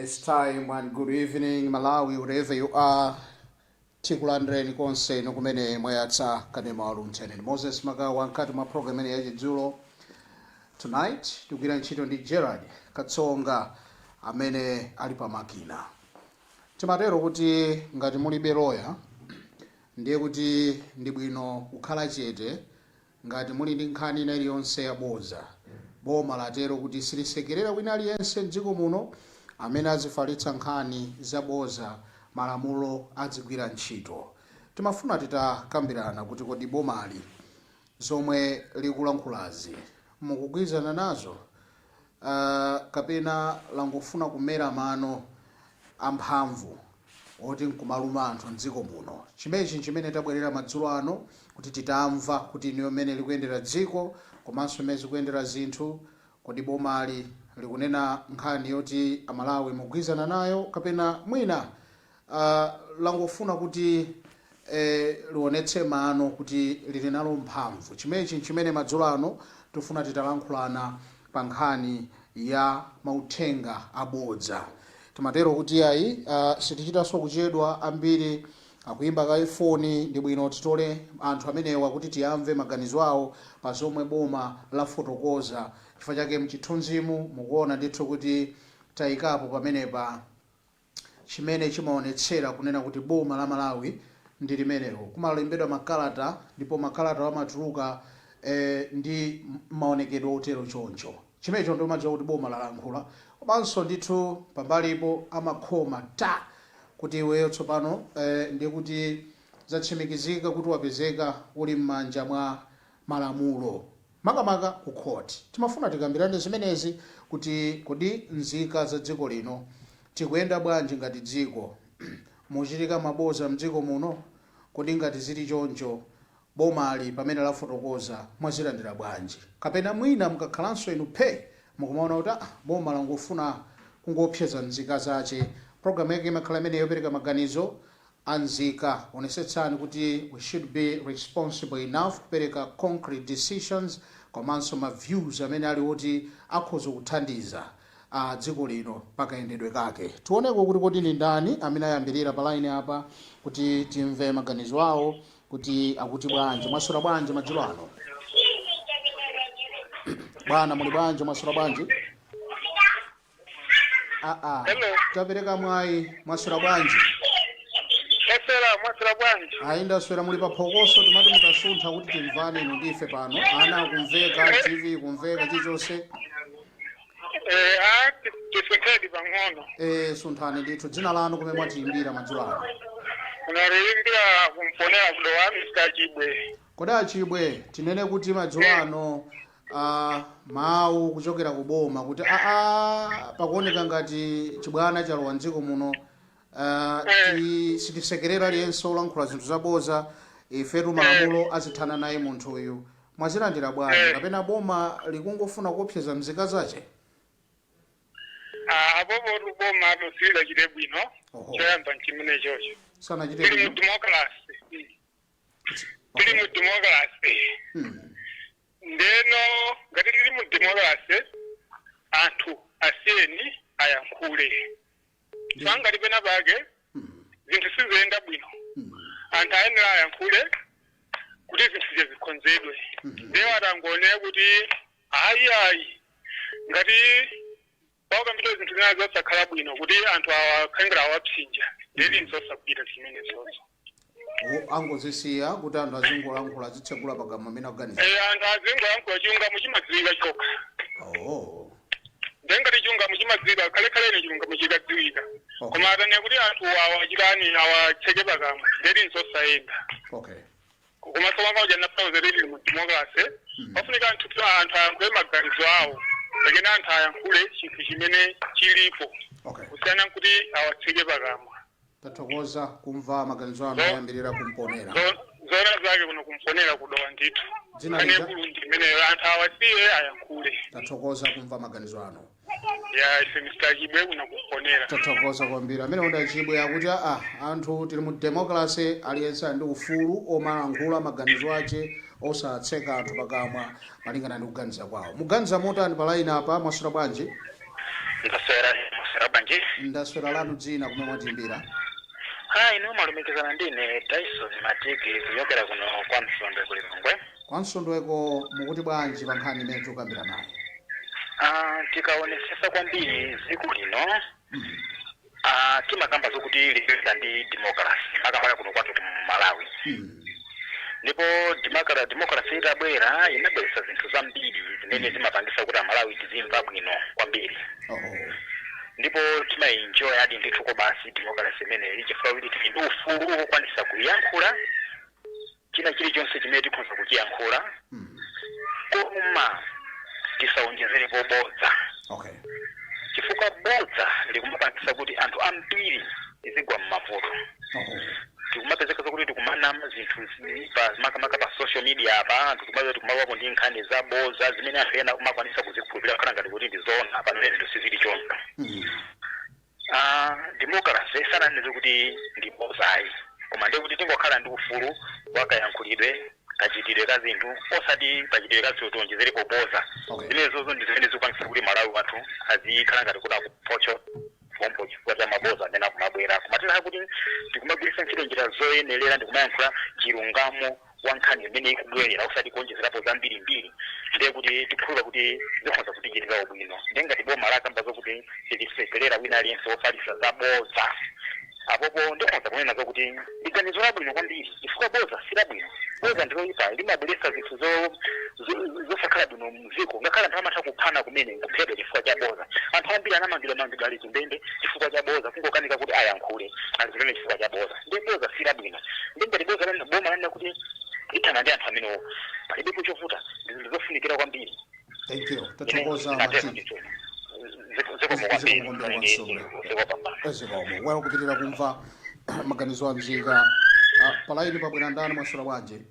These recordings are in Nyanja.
It's time and good evening, Malawi, wherever you are. Tikulandireni konse inu kumene mwayatsa kanema wa Luntha. Moses Magawa mkati mwa program imene yachidzulo. Tonight tikugwira ntchito ndi Gerard Katsonga amene ali pa makina. Timatero kuti ngati mulibe loya, ndiye kuti ndi bwino kukhala chete ngati muli ndi nkhani ina iliyonse yaboza. Boma latero kuti silisekerera wina aliyense mdziko muno amene azifalitsa nkhani zaboza, malamulo adzigwira ntchito. Timafuna titakambirana kuti kodi bomali zomwe likulankhulazi mukugwirizana nazo kapena langofuna kumera mano amphamvu oti nkumaluma anthu mdziko muno? Chimenechi nchimene tabwerera madzulo ano kuti titamva kuti inuyo mmene likuyendera dziko komanso mmene zikuyendera zinthu, kodi bomali likunena nkhani yoti Amalawi mugwirizana nayo kapena mwina langofuna kuti lionetse mano kuti lili nalo mphamvu? Chimenechi nchimene madzulo ano tifuna titalankhulana pa nkhani ya mauthenga abodza. Timatero kuti ayi, sitichitanso kuchedwa, ambiri akuyimba kaye foni. Ndi bwino titole anthu amenewa kuti tiyamve maganizo awo pa zomwe boma lafotokoza. Chifukwa chake mchithunzimu mukuona ndithu kuti tayikapo pamenepa chimene chimaonetsera kunena kuti boma la Malawi ndi limenelo. Kumalembedwa makalata ndipo makalata amatuluka ndi maonekedwe otero choncho. Chimenecho ndi umadziwa kuti boma lalankhula. Komanso ndithu pambalipo amakhoma ta kuti iweyo tsopano ndiye kuti zatsimikizika kuti wapezeka uli m'manja mwa malamulo, makamaka ku court. Timafuna tikambirane zimenezi kuti kodi nzika za dziko lino tikuyenda bwanji ngati dziko? Muchitika maboza mdziko muno? Kodi ngati zili choncho, bomali pamene lafotokoza mwazilandira bwanji? Kapena mwina mukakhalanso inu phe mukumaona kuti ah, boma langofuna kungoopseza nzika zache? Program yake imakhala imene yopereka maganizo a nzika. Onesetsani kuti we should be responsible enough kupereka concrete decisions komanso ma views amene ali oti akhoza kuthandiza dziko lino pakayendedwe kake. Tioneko kuti kodi ndi ndani amene ayambirira pa line apa kuti timve maganizo awo kuti akuti bwanji. Mwaswera bwanji madzulo ano, bwana? Muli bwanji? Mwaswera bwanji? Aa. Hello. Tapereka mwayi. Mwaswera bwanji? Mwaswera, mwaswera bwanji? Ayi, ndaswera. Muli pa phokoso, timati mutasuntha kuti timvane inu ndife pano. Ana akumveka, TV kumveka, chilichonse. Eh, tisunthedi pang'ono. Sunthani ndithu. Dzina lanu, kumene mwatiyimbira madzulo ano? Unaliyimbira kuMponela ku Dowa, Mr. Chibwe. Kodi Achibwe, tinene kuti madzulo ano mawu kuchokera ku boma kuti aa, pakuoneka ngati chibwana chalowa mdziko muno, sitisekerera aliyense olankhula zinthu zaboza, ifetu malamulo azithana naye munthu uyu, mwazilandira bwanji? Kapena boma likungofuna kuopseza mzika zache? Ah, apopo boma silidachite bwino. Oho. Choyamba nchimene chocho. Sanachite Tili mu bwino. democracy. Tili mu democracy. Ndeno ngati tili mu democracy, anthu asiyeni ayankhule. Sangati pena pake zinthu siziyenda bwino, anthu ayenera ayankhule kuti zinthu zija zikonzedwe. Ndiye atangonena kuti ayi ayi, ngati pakukambidwa zinthu zina zosakhala bwino, kuti anthu awa akhangera awapsinja, ndeti nzosagwira zimenezozo. Oh, angozisiya kuti anthu azingolankhula, azitsegula pakamwa amene akuganiza. Eh, anthu azingolankhula, chilungamo chimadziwika chokha. Ndiye ngati chilungamo chimadziwika khalekhaleni, chilungamo chikadziwika. Koma atanena kuti anthu awa achitani, awatseke pakamwa, ndeti nzosayenda. Koma tsopano nafuza tili mu democracy, pafunika anthu ayankhule maganizo awo, kapena anthu ayankhule chinthu chimene chilipo, kusiyana nkuti awatseke pakamwa. Tathokoza kumva maganizo anu ayambirira kuMponela. Zoona zake, kuno kuMponela ku Dowa ndithu. Dzina Nkhani lija? yakulu ndi imeneyo, anthu awasiye ayankhule. Tathokoza kumva maganizo anu. Ya, ife Mr. Chibwe kuno kuMponela. Tathokoza kwambiri. Amene onda Chibwe akuti aa, anthu tili mu democracy, aliyense ali ndi ufulu omalankhula maganizo ache osatseka anthu pakamwa malingana ndi kuganiza kwawo. Muganiza motani pa line apa? Mwaswera bwanji? Ndaswera, mwaswera? Mwaswera bwanji? Ndaswera. Lanu dzina, kumene mwatiimbira? Ha, inu malumikizana ndine Tyson Matiki, kuchokera kuno kwa Msondwe, kuli Lilongwe. Kwa Msondweko mukuti bwanji pa nkhani imene tikukambira nayo? Ah, tikaonesesa kwambiri dziko lino, ah, timakamba zokuti lipeza ndi democracy, makamaka kuno kwathu ku Malawi. Ndipo democracy itabwera, inabweretsa zinthu zambiri zimene zimapangisa kuti Amalawi tizimva bwino kwambiri. Ndipo timaenjoy adi ndithu ko basi democracy imeneyi, chifukwa kuti tili ndi ufulu wokwanisa kuyankhula china chilichonse chimene tikhoza kuchiyankhula. Koma tisaonjezerepo bodza, chifukwa bodza likumapangisa kuti anthu ambiri tizigwa m'mavuto. Tikumapezeka zokuti tikumanama zinthu pa makamaka pa social media apa, anthu tikumawapo ndi nkhani zaboza zimene anthu ena kumakwanisa kuzikhulupirira kukhala ngati kuti ndi zoona, pamene zinthu sizili choncho. Ah, democracy sananene kuti ndi bozayi, koma ndiye kuti tingokhala ndi ufulu wakayankhulidwe, kachitidwe ka zinthu, osati pachitidwe ka zinthu tionjezerepo boza. Zimenezozo ndi zimene zikupangisa kuti Malawi wathu azikhala ngati kuti akuphocho pompo chifukwa cha maboza amene akumabwera. Koma tinaka kuti tikumagwiritsa ntchito njira zoyenerera, ndikumayankhula chilungamo wa nkhani imene ikubwerera, osati kuonjezerapo zambirimbiri, ndiye kuti tikhulupira kuti zikhoza kutichitira ubwino. Ndiye ngati boma lakamba zokuti tilisekerera wina aliyense wofalitsa zaboza, apopo ndikhoza kunena zokuti ndi ganizo labwino kwambiri, chifukwa boza si labwino. Boza ndiloyipa, limabweretsa zinthu zosakhala bwino mdziko. Ngakhale anthu amatha kuphana kumene, kuphedwa chifukwa cha boza. Anthu ambiri anamangidwa mangidwa, ali kundende chifukwa cha boza, kungokanika kuti ayankhule, ali kundende chifukwa cha boza. Ndiye boza si labwino. Ndi ngati boza boma lanena kuti lithana ndi anthu amenewo, palibepo chovuta, ndi zinthu zofunikira kwambiri. Thank you, tathokoza Matiki. Zikomo kwambiri. Zikomo kwambiri, kwa Zikopambana. Zikomo. Well, kupitirira kumva maganizo a mzika. Palaini pabwera ndani? Mwaswera bwanji?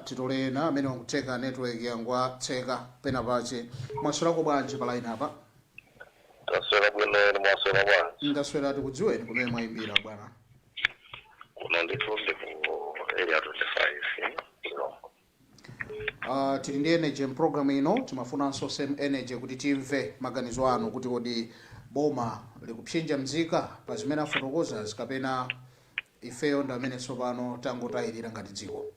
Titolena amene wakutseka network yangu, atseka pena pache. Mwaswerako bwanji palaini apa? Taswera bwino, inu mwaswera bwanji? Ndaswera. Tikudziweni, kumene mwayimbira, bwana? Kuno ndithu ndi ku Area 25, Lilongwe. Tili ndi energy program ino, timafunanso same energy kuti timve maganizo anu kuti kodi boma likupsinja mzika pa zimene afotokoza, kapena ifeyo ndi amene tsopano tangotayirira ngati dziko?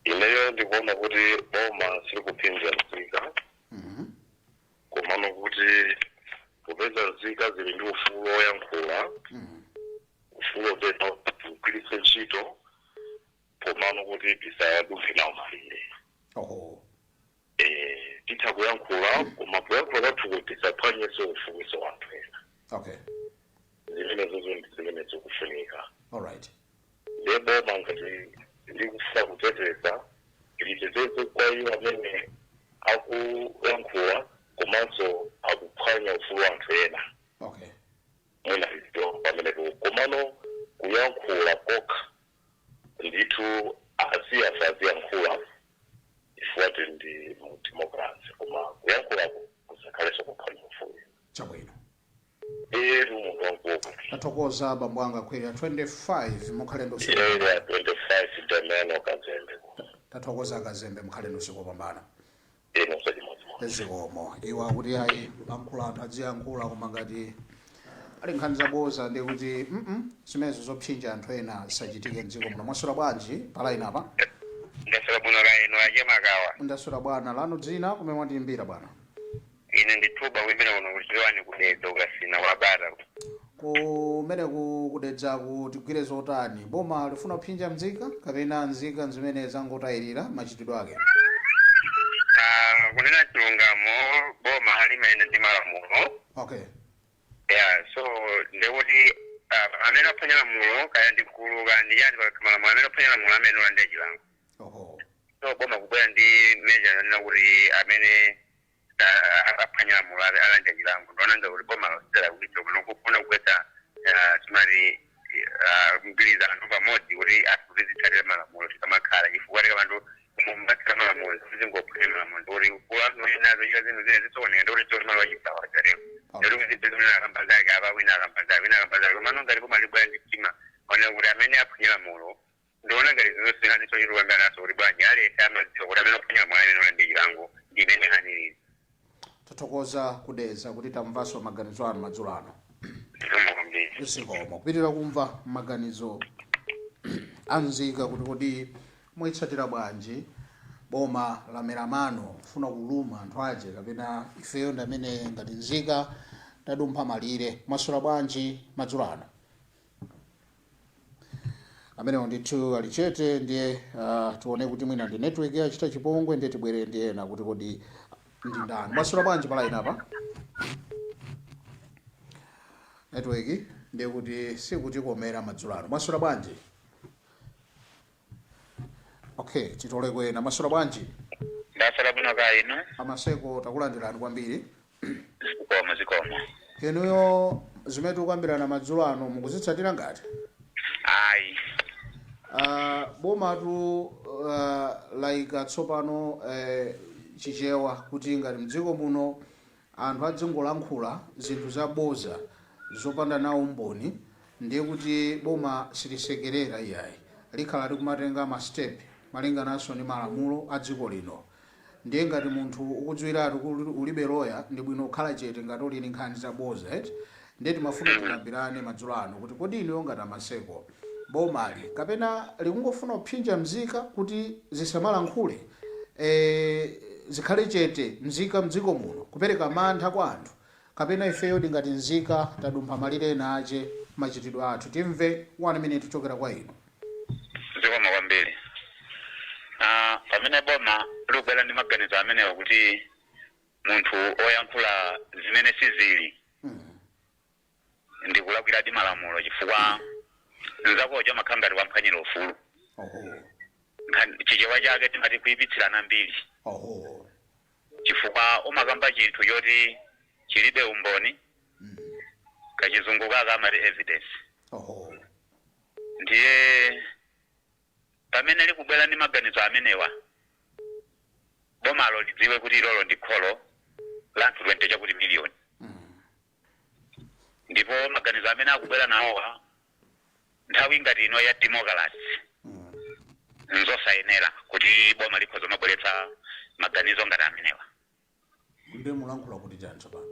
Ineyo ndikuona kuti boma silikupsinja mzika, komano kuti popeza nzika zili ndi ufulu woyankhula, ufulu opena ugwiritse ntchito, komano kuti tisayadumphe nawo malire. Titha kuyankhula, koma kuyankhula kwathuko tisaphwanyenso ufuluso wa anthu ena. Zimenezozo ndi zimene zikufunika. Ndiye boma ngati likufuna kuteteza, liteteze kwa iwo amene akuyankhula komanso akuphwanya ufulu wa anthu ena. Mwina lito pamenepo, komano kuyankhula kokha ndithu asiyafe aziyankhula, chifukwa tili ndi mu democracy, koma kuyankhulako kusakhalenso kuphwanya ufulu. Chabwino. Eri munthu wamkulu. Tathokoza, bambo anga, ku Area 25. Mukhale ndi usiku. Area 25, Dameno Kazembe. Tathokoza, Kazembe, mukhale ndi usiku wopambana. Ino chimodzimodzi. Zikomo. Iwo akuti ayi, kulankhula anthu aziyankhula, koma ngati ali nkhani zaboza ndi kuti zimenezo zopsinja anthu ena zisachitike mdziko muno. Mwaswera bwanji palaini apa? Ndaswera bwino, la inu achemakawa? Ndaswera, bwana. Lanu dzina, kumene mwatiyimbira, bwana? Ine ndithuba, kuimbira kuno kuchiwani, kudedza, ukasina kwabata. Kumene kudedzaku tigwire zotani? Boma lifuna kupsinja mzika, kapena nzika zimene zangotayirira machitidwe ake? Ah, kunena chilungamo, boma halimayenda ndi malamulo. Yeah, so ndekuti amene aphwanya lamulo, kaya ndi gulu kaya ndi chani, pakakhala malamulo, amene aphwanya lamulo amene olandira chilango. So boma kubwera ndi measure yonena kuti amene aphwanya lamulo alandira chilango, ndionanga kuti boma losera kuitsa kuno kufuna kugwetsa, timati mgwirizano pamodzi kuti anthu tizitsatira malamulo tikamakhala, chifukwa tikamandu mumatsira malamulo, tizingophwanya malamulo, ndikuti ufulu anthu nazo chita zinthu zine zisokoneka, ndikuti zotimalo wachisawa chatero. Ndikuti kuzipeza wina akamba zake apa, wina akamba zake, wina akamba zake, komano ngati boma libwera ndi mtima onena kuti amene aphwanya lamulo, ndiona ngati zinosiyananiso chitokambiranaso kuti bwanji alese amadziwa kuti amene aphwanya lamulo amene olandira chilango, ndi imene hanilili. Tathokoza. Tathokoza kudeza kuti tamvanso maganizo anu madzulo ano. Zikomo kwambiri. Zikomo. Kupitirira kumva maganizo anzika kuti kodi mwitsatira bwanji boma lamera mano kufuna kuluma anthu aje, kapena ifeyo ndi amene ngati nzika tadumpha malire. Mwaswera bwanji madzulo ano? Amenewo ndithu ali chete. Ndiye tione kuti mwina ndi network yachita chipongwe. Ndiye tibwere ndi ena kuti kodi ndi ndani. Mwaswera bwanji pa line apa? Network ndiye kuti sikutikomera madzulo ano. Mwaswera bwanji? Okay, titole kwena. Mwaswera bwanji? Ndaswera bwino, kaya inu? Amaseko, takulandirani kwambiri. Zikomo, zikomo. Inuyo zimene tikukambirana madzulo ano mukuzitsatira ngati? Ayi. Bomatu layika tsopano Chichewa kuti ngati mdziko muno anthu adzingolankhula zinthu zaboza zopanda nawo umboni, ndiye kuti boma silisekerera iyayi, likhala likumatenga ma step malingananso ndi malamulo a dziko lino. Ndiye ngati munthu ukudziwiratu kuti ulibe loya, ndi bwino kukhala chete ngati uli ndi nkhani zaboza, eti? Ndiye timafuna tikambirane madzulo ano kuti kodi inuyo ngati amaseko, bomali kapena likungofuna kupsinja mzika kuti zisamalankhule, zikhale chete mzika mdziko muno, kupereka mantha kwa anthu, kapena ifeyo ngati nzika tadumpha malire ena ache machitidwe athu? Timve 1 minute kuchokera kwa inu. Zikomo kwambiri. Pamene boma likubwera ndi maganizo amenewa kuti munthu oyankhula zimene sizili ndikulakwiradi malamulo, chifukwa nzakocho amakhala ngati wamphwanyira ufulu. Chichewa chake timati kuyipitsirana mbiri, chifukwa umakamba chinthu choti chilibe umboni. Kachizungu kaka amati evidence. Ndiye pamene likubwera ndi maganizo amenewa, bomalo lidziwe kuti ilolo ndi kholo la anthu 20 chakuti miliyoni, ndipo maganizo amene akubwera nawowa nthawi ngati ino ya democracy nzosayenera kuti boma likhoza mabweretsa maganizo ngati amenewa. Ndiye mulankhula kuti chani tsopano?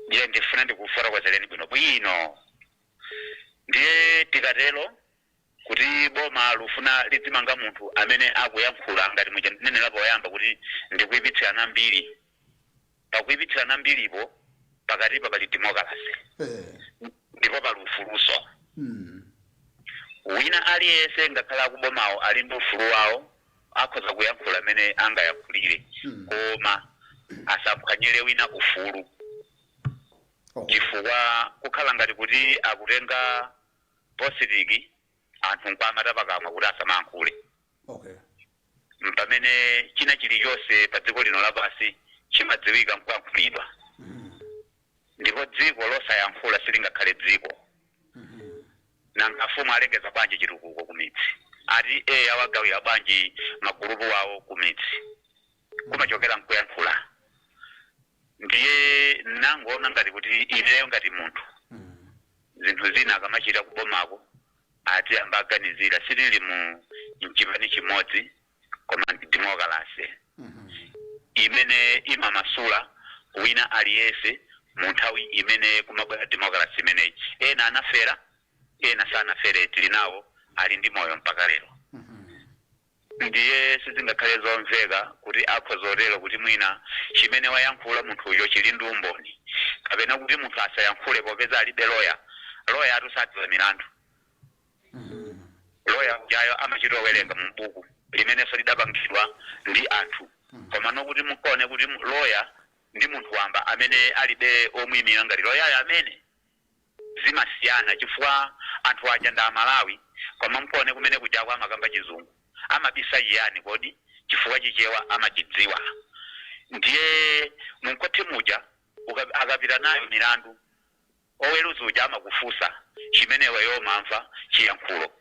Ndiye ndifuna ndikufotokozereni bwino bwino. Ndiye tikatero kuti boma lufuna lidzimanga munthu amene akuyankhula ngati muja ndinenera poyamba kuti ndikuyipitsirana mbiri, pakuyipitsirana mbiripo pakatipa pali democracy ndipo pali ufuluso. Wina aliyense, ngakhale akubomawo, ali ndi ufulu wawo, akhoza kuyankhula amene angayankhulire, koma asaphwanyire wina ufulu, chifukwa kukhala ngati kuti akutenga positiki anthu nkwamata pakamwa kuti asamayankhule, pamene china chilichonse pa dziko lino lapansi chimadziwika nkuyankhulidwa, ndipo dziko losayankhula silingakhale dziko. Nanga afumu alengeza bwanji chitukuko ku midzi? Ati awagawira bwanji magulupu awo ku midzi? Kumachokera nkuyankhula. Ndiye nangoona ngati kuti ineyo ngati munthu, zinthu zina akamachita kubomako ati amba aganizira. Sitili mu mchipani chimodzi, koma ndi democracy imene imamasula wina aliyense. Mu nthawi imene kumabwera democracy imeneyi, ena anafera, ena sanafere, tili nawo ali ndi moyo mpaka lero. Ndiye sizingakhale zomveka kuti akhoza otero kuti mwina chimene wayankhula munthuyo chili ndi umboni, kapena kuti munthu asayankhule popeza alibe loya. Loya atusadziwa milandu. Loya ujayo amachita owerenga mu buku limenenso lidapangidwa ndi anthu. Koma nokuti mukaone kuti loya ndi munthu wamba amene alibe omuyimira ngati loyayo amene zimasiyana, chifukwa anthu aja ndi Amalawi, koma mukaone kumene kujako amakamba Chizungu. Amabisa chiyani kodi? Chifukwa Chichewa amachidziwa. Ndiye munkhoti muja akapita nayo milandu, oweruza uja amakufunsa chimene iweyo umamva chiyankhulo.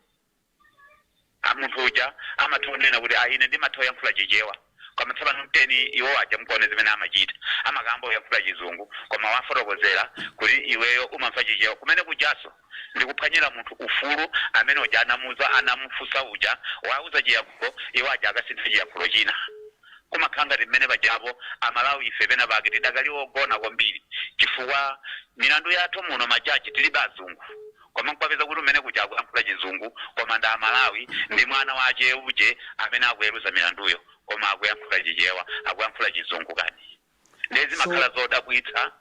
A munthu uja amatha kunena kuti, "Ah, ine ndimatha kuyankhula Chichewa." Koma tsopano mteni iwo aja mukaone zimene amachita, amakamba kuyankhula Chizungu, koma wafotokozera kuti iweyo umamva Chichewa. Kumene kujaso ndikuphwanyira munthu ufulu amene uja anamuza, anamufunsa uja, wauza chiyankhulo, iwo aja akasintha chiyankhulo china. Kumakhala ngati mmene pajapo Amalawi ife pena pake tidakali ogona kwambiri, chifukwa milandu yathu muno majaji tilibe azungu, koma nkwapeza kuti umene kuja akuyankhula Chizungu, koma ndi Amalawi, ndi mwana wa acheuje amene akuweruza milanduyo, koma akuyankhula Chichewa, akuyankhula Chizungu kani. Ndiye zimakhala zodabwitsa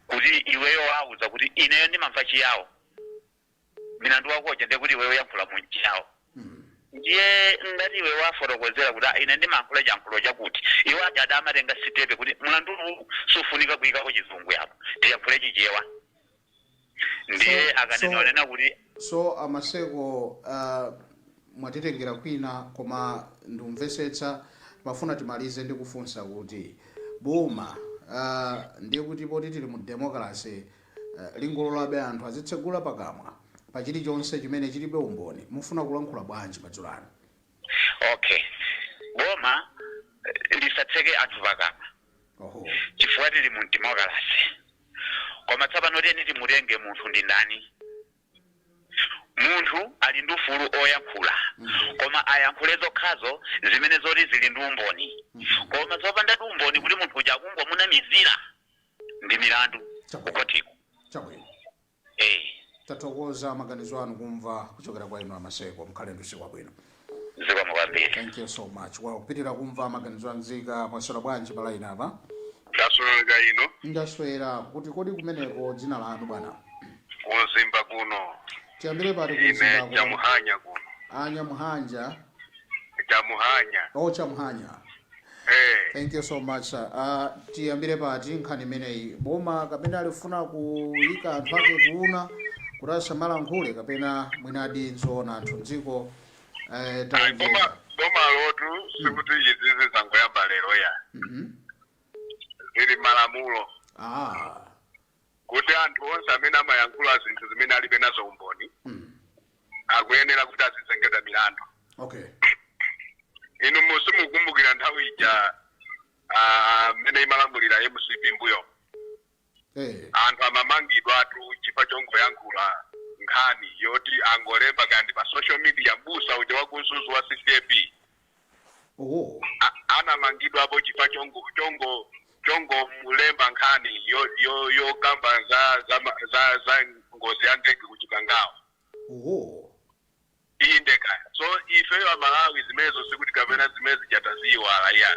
kuti iweyo wauza kuti ineyo ndimamva Chiyawo, milandu wakoja ndiye kuti iweyo uyankhula mu Chiyawo. Ndiye ngati iwe wafotokozera kuti, "Ah, ine ndimayankhula chiyankhulo chakuti," iwo aja adamatenga sitepe kuti mulandu uwu sufunika kuyikako Chizungu, yapo tiyankhule Chichewa. Ndiye akanena wanena kuti So amaseko, mwatitengera kwina, koma ndimvetsetsa. Mafuna timalize ndi kufunsa kuti boma, ndiye kuti poti tili mu democracy, lingololabe anthu azitsegula pakamwa pa chilichonse chimene chilibe umboni? Mufuna kulankhula bwanji madzulo ano? Okay, boma lisatseke anthu pakamwa chifukwa tili mu democracy. Koma tsopano tiyeni timutenge munthu ndi ndani. Munthu ali ndi ufulu oyankhula, koma ayankhule zokhazo zimene zoti zili ndi umboni. Koma zopanda umboni, kuti munthu uja akungomunamizira, ndi milandu kukhotiko. Chabwino. Tathokoza maganizo anu kumva kuchokera kwa inu amaseko. Mkhale ndi usiku wabwino. Zikomo kwambiri. Thank you so much. Well, kupitira kumva maganizo anzika. Mwaswera bwanji pa line apa? Ndaswera ino. Ndaswera. Kuti kodi kumeneko, dzina lanu, bwana? Kumzimba kuno. Tiyambire pati? Ine Kumzimbako? Chamuhanya kuno. Anyamuhanja? Chamuhanya. Oh, Chamuhanya. Eh. Thank you so much, sir. Tiyambire pati nkhani imeneyi? Boma kapena alifuna kuyika anthu ake kuuna kuti asamalankhule, kapena mwinadi nzoona anthu mdziko Ayi, talonjeza? Boma lotu sikuti izizi zangoyamba lero ya. Zili malamulo kuti anthu onse amene amayankhula zinthu zimene alibe nazo umboni akuyenera kuti azizengedwa milandu. Inu musimukumbukira nthawi ija mmene imalamulira MCP mbuyo, anthu amamangidwatu chifukwa chongoyankhula nkhani yoti angolemba kandi pa social media. Mbusa uja wakuzuzu wa CCAP anamangidwapo chifukwa chongomulemba nkhani yokamba za ngozi ya ndege kuchikangawa. Inde kaya. So ifeyo Amalawi zimenezo sikuti kapena zimene zijataziyiwala iya.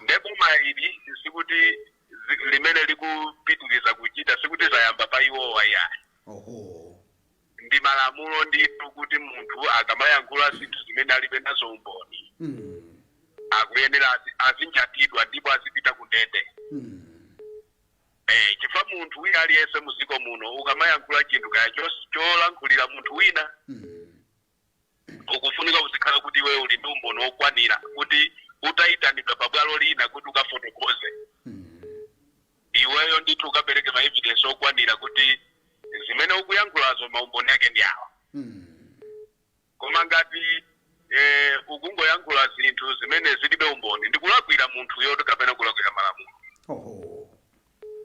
Nde boma ili sikuti limene likupitiriza kuchita, sikuti zayamba pa iwowa iya. Ndi malamulo ndithu kuti munthu akamayankhula zinthu zimene alibe nazo umboni akuyenera azinjatidwa ndipo azipita ku ndende. Chifukwa munthu wina aliyense muziko muno ukamayankhula chinthu kaya cholankhulira munthu wina, ukufunika uzikhala kuti iwe uli ndi umboni wokwanira kuti utayitanidwa pabwalo lina kuti ukafotokoze, iweyo ndithu ukapereke ma evidence okwanira kuti zimene ukuyankhulazo maumboni ake ndi awa. Koma ngati ukungoyankhula zinthu zimene zilibe umboni, ndikulakwira munthuyo kapena kulakwira malamulo.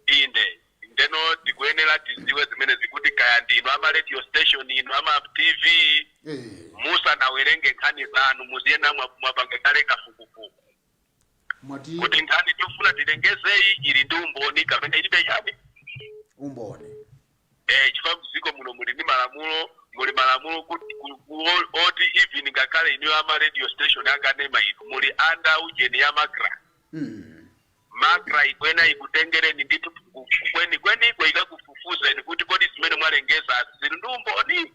Inde, ndeno tikuyenera tiziwe zimene zikuti kaya ndinu ama radio station, inu ama TV, musanawerenge nkhani zanu muziyena mwapanga kale kafukufuku Mwati kuti nkhani tikufuna tilengezeyi ili ndi umboni kapena ilibe chani? Umboni. Chifukwa mdziko muno muli ndi malamulo, muli malamulo oti even ngakhale inuyo ama radio station akanema inu muli under ujeni ya MACRA. MACRA ikwena ikutengereni ndithu kweni kweniko ikakufufuzeni kuti kodi zimene mwalengeza zili ndi umboni?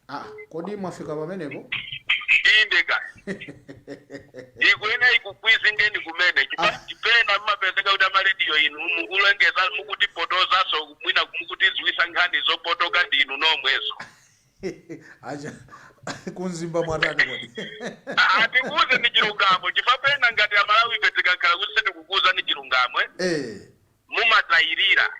Ah, kodi mwafika pamenepo? Inde ka, ikwena ikukwizingeni kumene chipena mmapezeka kuti amarediyo inu mukulengeza, mukutipotozaso, mwina mukutiziwisa nkhani zopotoka ndinu nomwezo. Acha kumzimba mwatani kodi? Atikuuze ni chilungamo, chifukwa pena ngati Amalawi ife tikakhala kuti sitikukuuza ni chilungamo, mumatayirira.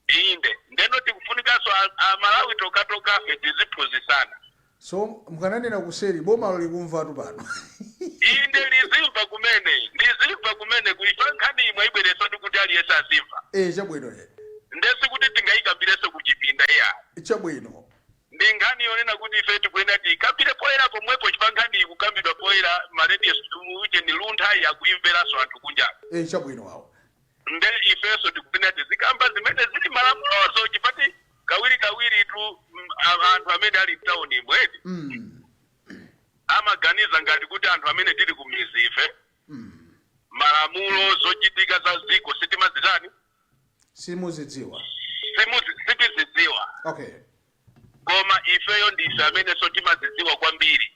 Inde, ndeno tikufunikanso Amalawi tokatokafe tiziphunzisana. So mukananena kuseri, bomalo likumvatu pano. Inde, lizimva kumene, lizimva kumene kuifa nkhani imwe ibwereso ndi kuti aliyense azimva. Chabwino. Ndesi kuti tingayikambireso kuchipinda iya. Chabwino. Ndi nkhani yonena kuti ife tikuyenera tikambire poyera pomwepo, chifukwa nkhani ikukambidwa poyera, ma radio uje ni Luntha yakuimveranso anthu kunjako. Chabwino awo. Nde ifenso tikuyenera tizikamba zimene zili malamulozo, chifukwa kawiri kawiri tu anthu amene ali mtawuni imwedi amaganiza ngati kuti anthu amene tili ku mizi ife malamulo, zochitika za dziko sitimazitani? Simuzidziwa. Sitizidziwa. Koma ifeyo ndife amenenso timazidziwa kwambiri.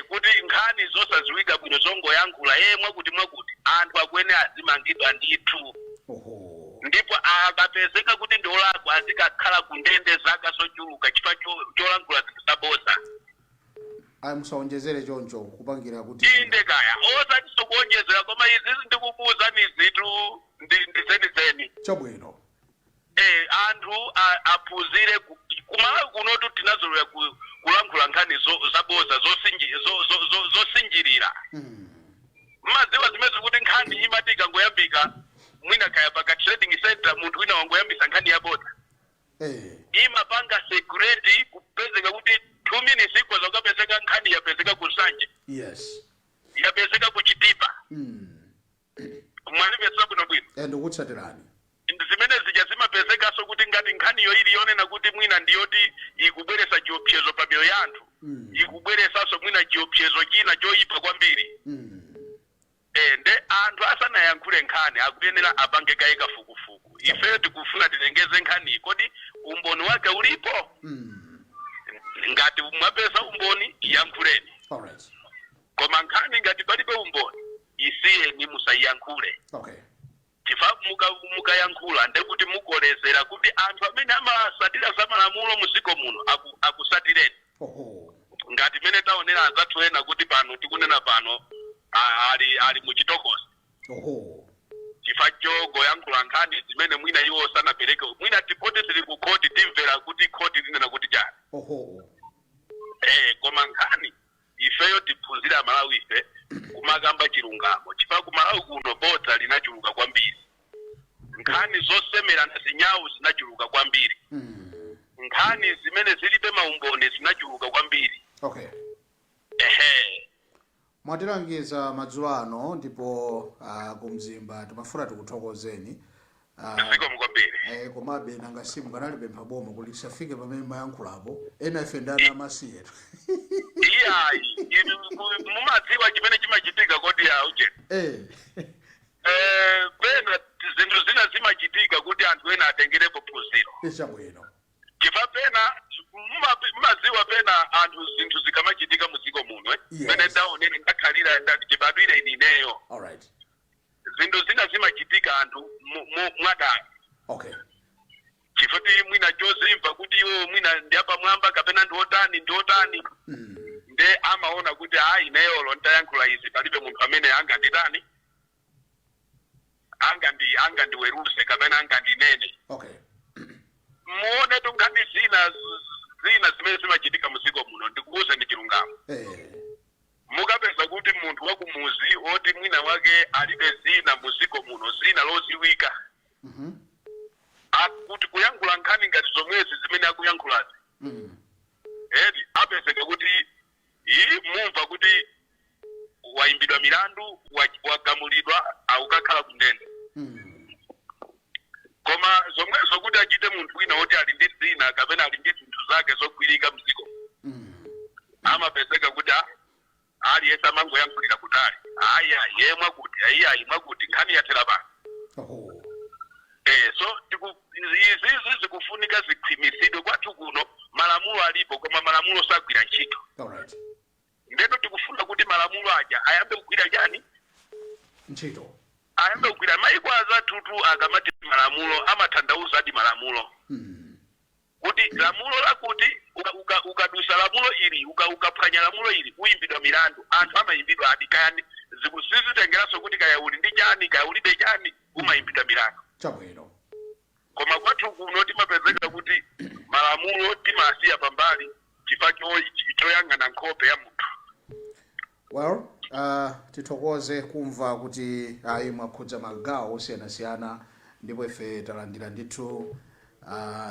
Kuti nkhani zosadziwika bwino zongoyankhula mwakuti mwakuti, anthu akuyenera azimangidwa ndithu. Ndipo akapezeka kuti ndi olakwa, azikakhala ku ndende zaka zochuluka chifukwa cholankhula zinthu zaboza. Ayi, musaonjezere choncho kupangira kuti Inde kaya, osatinso kuonjezera, koma izizi ndikukuwuzani zitu ndi zenizeni. Anthu aphunzire kumalawi kunotu tinazolowera kulankhula nkhani zaboza, zosinjirira. Mmadziwa zimene zikuti nkhani imati ikangoyambika, mwina kaya paka trading center, munthu wina wangoyambisa nkhani yabodza, imapanga security kupezeka kuti 2 minutes ikhoza kukapezeka nkhani yapezeka ku Nsanje, yapezeka ku Chitipa. Mwanimvetsa bwinobwino? Ndikutsatirani. Zimene zija zimapezekanso kuti ngati nkhaniyo ili yonena kuti mwina ndiyoti ikubweresa chiopsezo pa miyoyo ya anthu, ikubweresanso mwina chiopsezo china choyipa kwambiri. Nde anthu asanayankhule nkhani akuyenera apange kaye kafukufuku. Ifeyo tikufuna tilengeze nkhaniyi, kodi umboni wake ulipo? Ngati mwapeza umboni, yankhuleni. Koma nkhani ngati palibe umboni, isiyeni, musayiyankhule. Chifukwa mukayankhula ndekuti mukolezera kuti anthu amene amasatira za malamulo muziko muno akusatireni. Ngati mene taonera anzathu ena kuti pano tikunena pano ali muchitokosi chifukwa chogoyankhula nkhani zimene mwina iwo sanapereke. Mwina tipoti zili ku khoti, timvera kuti khoti linena kuti chani. Koma nkhani ifeyo tiphunzira Malawi ife kumakamba chilungamo, chifukwa ku Malawi kuno bodza linachuluka kwambiri, nkhani zosemerana zinyawu zinachuluka kwambiri, nkhani zimene zilibe maumboni zinachuluka kwambiri. Ehe. Mwatilangiza madzulo ano, ndipo kumzimba timafuna tikuthokozeni. Zikomo kwambiri. Komabe nanga simu kanalipempha boma kuti lisafike pamene mayankhulapo, ena ife ndani amasiyetu. Iyayi, inu mumadziwa chimene chimachitika kodi ya uje? Pena zinthu zina zimachitika kuti anthu ena atengerepo phunziro. Chifukwa pena mumadziwa pena anthu zinthu zikamachitika muziko muno, mene ndaonera, ndakhalira, chibadwire ine ineyo, zinthu zina zimachitika anthu mwadala. Chifukwa mwina chozimva kuti iwo mwina ndi apamwamba kapena ndi otani ndi otani, nde amaona kuti ayi, ineyolo ntayankhula izi palibe munthu amene anganditani, angandiweruse kapena angandinene. Muone tunkhani zina zimene zimachitika muziko muno, ndikuuze ndi chilungamo. Mukapeza kuti munthu wakumuzi oti mwina wake alibe zina muziko muno, zina loziwika, akuti kuyankhula nkhani ngati zomwezi zimene akuyankhulazi, edi apezeka kuti iyi mumva kuti wayimbidwa milandu, wagamulidwa, akukakhala ku ndende. Koma zomwezo kuti achite munthu wina woti ali ndi dzina kapena ali ndi zinthu zake zogwirika mdziko, amapezeka kuti aliyense amangoyankhulira kutali, aya ye mwakuti, ayi mwakuti, nkhani yathera pano. So izizi zikufunika zikhwimisidwe. Kwathu kuno malamulo alipo, koma malamulo sagwira ntchito. Ndeno tikufuna kuti malamulo aja ayambe kugwira chani? Ntchito. Ayambe kugwira. Maiko azathutu akamati malamulo, amathandauza adi malamulo, kuti lamulo lakuti ukadusa lamulo ili, ukaphwanya lamulo ili, uyimbidwa milandu. Anthu amayimbidwa adi, kaya sizitengeranso kuti kaya uli ndi chani, kaya ulibe chani, umayimbidwa milandu. Koma kwathu kuno timapezeka kuti malamulo timasiya pambali chifukwa choyang'ana nkhope ya munthu. Well, tithokoze kumva kuti ayi, mwakhudza magawo osiyanasiyana, ndipo ife talandira ndithu.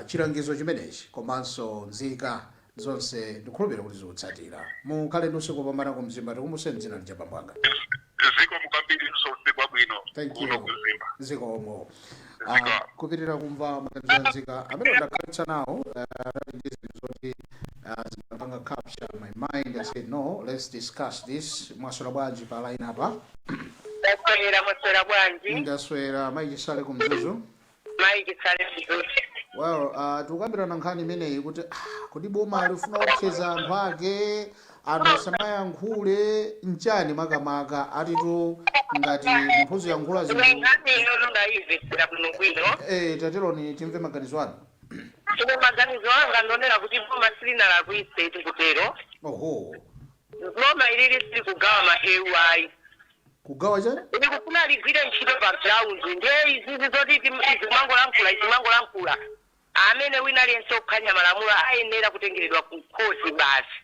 Chilangizo chimenechi komanso nzika zonse ndikhulupirira kuti zikutsatira. Mukhale ndi usiku wopambana ku Mzimba. Tikumbuseni dzina lija, bambo anga. Zikomo kwambiri, usiku wabwino Thank kuno you. ku Mzimba. Zikomo. Zikomo. Kupitirira kumva maganizo a nzika amene ndakhalitsa nawo, anali ndi zinthu zoti zimapanga capture my mind. I said, "No, let's discuss this." Mwaswera bwanji pa line apa? Ndaswera, mwaswera bwanji? Ndaswera. Mayi Chisale ku Mzuzu. Mayi Chisale Mzuzu. Well, tikukambirana nkhani imeneyi kuti kodi boma lifuna kuopseza anthu ake, anthu asamayankhule, nchani makamaka? Atitu ngati munthu uziyankhula Ine zinthu. Nkhani ino ndayimvetsera bwinobwino. Tateroni timve maganizo anu. Ine maganizo anga ndonera kuti boma silinalakwitse tikutero. Oho. Boma ilili sili kugawa mahewu ayi. Kugawa chani? Ili kufuna ligwire ntchito pa ground. Ndiye izizi zoti izimangolankhula, izimangolankhula, amene wina aliyense okuphwanya malamulo ayenera kutengeredwa ku khosi basi.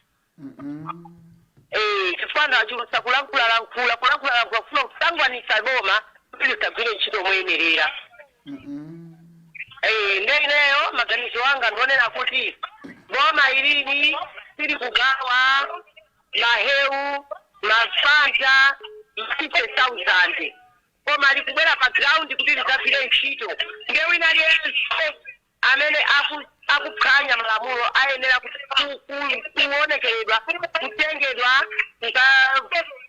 Chifukwa achulutsa kulankhulalankhula, kulankhulalankhula kufuna kusangwanitsa boma kuti lisagwire ntchito moyenerera. Nde ineyo maganizo anga ndionera kuti boma ilili sili kugawa mahewu, mafanta, 50,000, koma likubwera pa ground kuti lidzagwire ntchito. Ndiye wina aliyense amene akuphwanya malamulo ayenera kuonekeredwa, kutengedwa,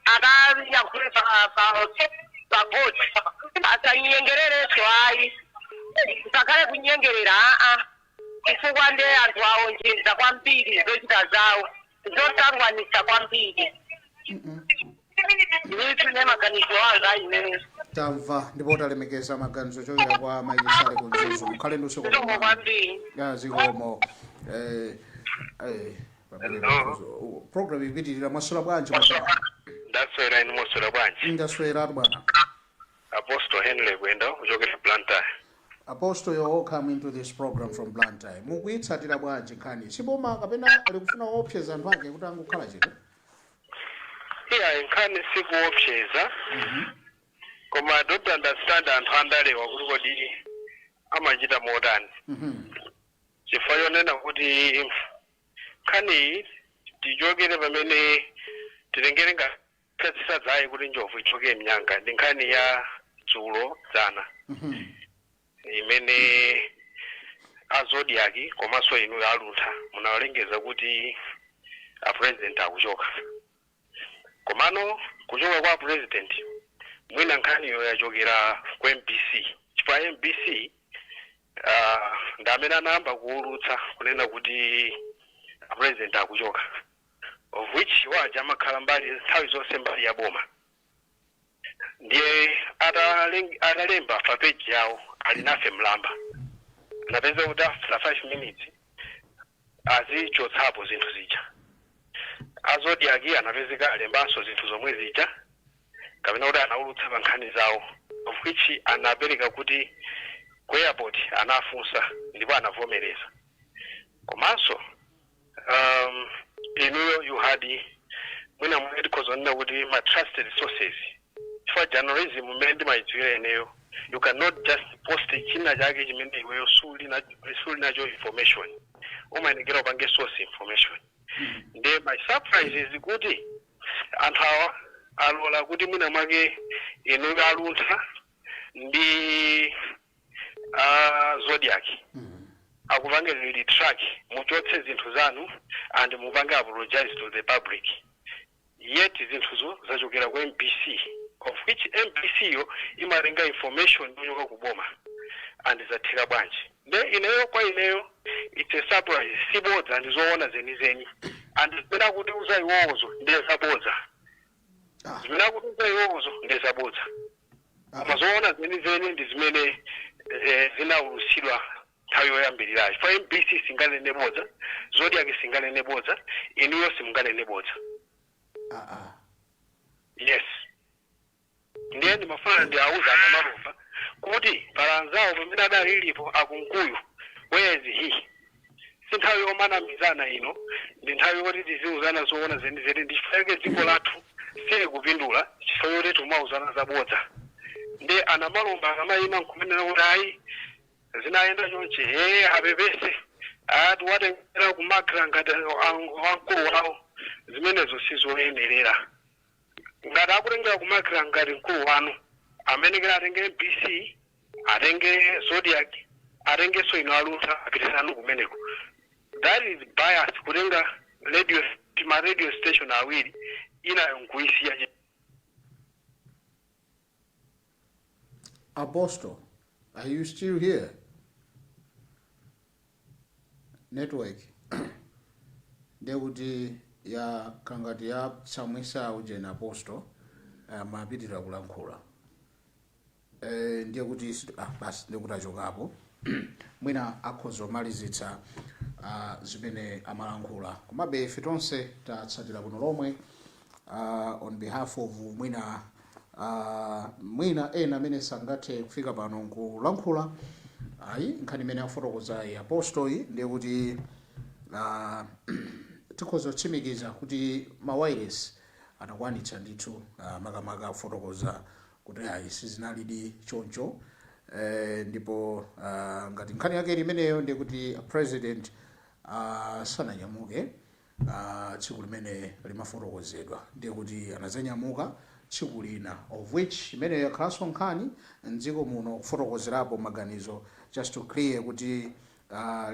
akayankhule pa court. Asanyengererenso ayi, ngakhale kunyengerera aa, chifukwa nde anthu awonjeza kwambiri zochita zawo zotangwanitsa kwambiri. Ndithu ne maganizo anga imeneyo. Tamva ndipo talemekeza maganizo ochokera kwa Mayi Chisale ku Mzuzu. Mukhale ndi usiku Zikomo wabwino. kwambiri. Ya, zikomo. Pamene Hello. Program ikupitirira. Mwaswera bwanji, mwaswera? Ndaswera, inu mwaswera bwanji? Ndasweratu, bwana. Apostle Henry Kwenda kuchokera Blantyre. Apostle, you're welcome into this program from Blantyre. Mukuyitsatira bwanji nkhani? Siboma kapena likufuna kuopseza anthu ake kuti angokhala chete? Iya, nkhani sikuopseza, koma I don't understand anthu andalewa kuti kodi amachita motani, chifukwa chonena kuti nkhaniyi tichokere pamene titengere ngatsisadzayi kuti njovu ichoke mnyanga. Ndi nkhani ya dzulo dzana imene a Zodiak komanso inu aluntha munalengeza kuti a president akuchoka. Komano kuchoka kwa president, mwina nkhaniyo yachokera ku MBC, chifukwa MBC ndi amene anayamba kuwulutsa kunena kuti a president akuchoka, of which waja amakhala mbali nthawi zonse mbali ya boma. Ndiye atalemba pa page yawo ali nafe mlamba, anapeza kuti after 5 minutes azichotsapo zinthu zija. A Zodiak anapezeka alembanso zinthu zomwe zija, kapena kuti anaulutsa pa nkhani zawo, of which anapereka kuti ku airport anafunsa ndipo anavomereza. Komanso inuyo you had mwina mwene tikhozonena kuti ma trusted sources, chifukwa journalism mmene ndimayidziwira ineyo, you cannot just post china chake chimene iweyo suli nacho information. Umayenekera upange source information. Ndiye my surprise is kuti anthu awa alola kuti mwina mwake inuyo aluntha ndi Zodiak akupange retract, muchotse zinthu zanu and mupange apologize to the public, yet zinthuzo zachokera ku MBC, of which MBC yo imatenga information yochoka ku boma. And zatheka bwanji? Nde ineyo, kwa ineyo it's a surprise. Sibodza, ndizoona zenizeni, and zimene akutiuza iwowozo ndiye zabodza. Zimene akutiuza iwowozo ndiye zabodza, koma zoona zenizeni ndi zimene zinaulutsidwa nthawi yoyambirirayo. Chifukwa MBC singanene bodza, Zodiak singanene bodza, inuyo simunganene bodza. Yes, ndiye ndimafuna ndiauza anamalomba kuti pala anzawo pamene adalilipo akunkuyu, where is he? Si nthawi yomanamizana ino, ndi nthawi yoti tiziuzana zoona zenizeni. Ndi chifukwa chake dziko lathu silikupindula, chifukwa choti timauzana zabodza. Ndi anamalomba akamayima nkumenera kuti ayi. Zinayenda chonchi, apepese, ati watengera ku MACRA ngati wamkulu wawo. Zimenezo sizoyenerera. Ngati akutengera ku MACRA ngati mkulu wanu, amenekera atenge MBC, atenge Zodiak, atengenso ino aluntha, apitisanu kumeneko. That is bias, kutenga radio, ma radio station awiri, inayo nkuisiya. Apostle, are you still here? Network ndekuti ya kangati yatsamwisa ujeni Apostle amapitirira kulankhula. Ndiye kuti basi, ndiye kuti achokapo. Mwina akhoza kumalizitsa zimene amalankhula. Komabe ife tonse tatsatira bwino lomwe, on behalf of mwina ena amene sangathe kufika pano nkulankhula ayi. Nkhani imene afotokozayi Apostoli, ndiye kuti tikhoza kutsimikiza kuti ma wireless anakwanitsa ndithu, makamaka kufotokoza kuti ayi, sizinalidi choncho. Ndipo ngati nkhani yake ili imeneyo, ndiye kuti president sananyamuke tsiku limene limafotokozedwa, ndiye kuti anadzanyamuka tsiku lina, of which imeneyo yakhalanso nkhani mdziko muno, kufotokozerapo maganizo, just to clear kuti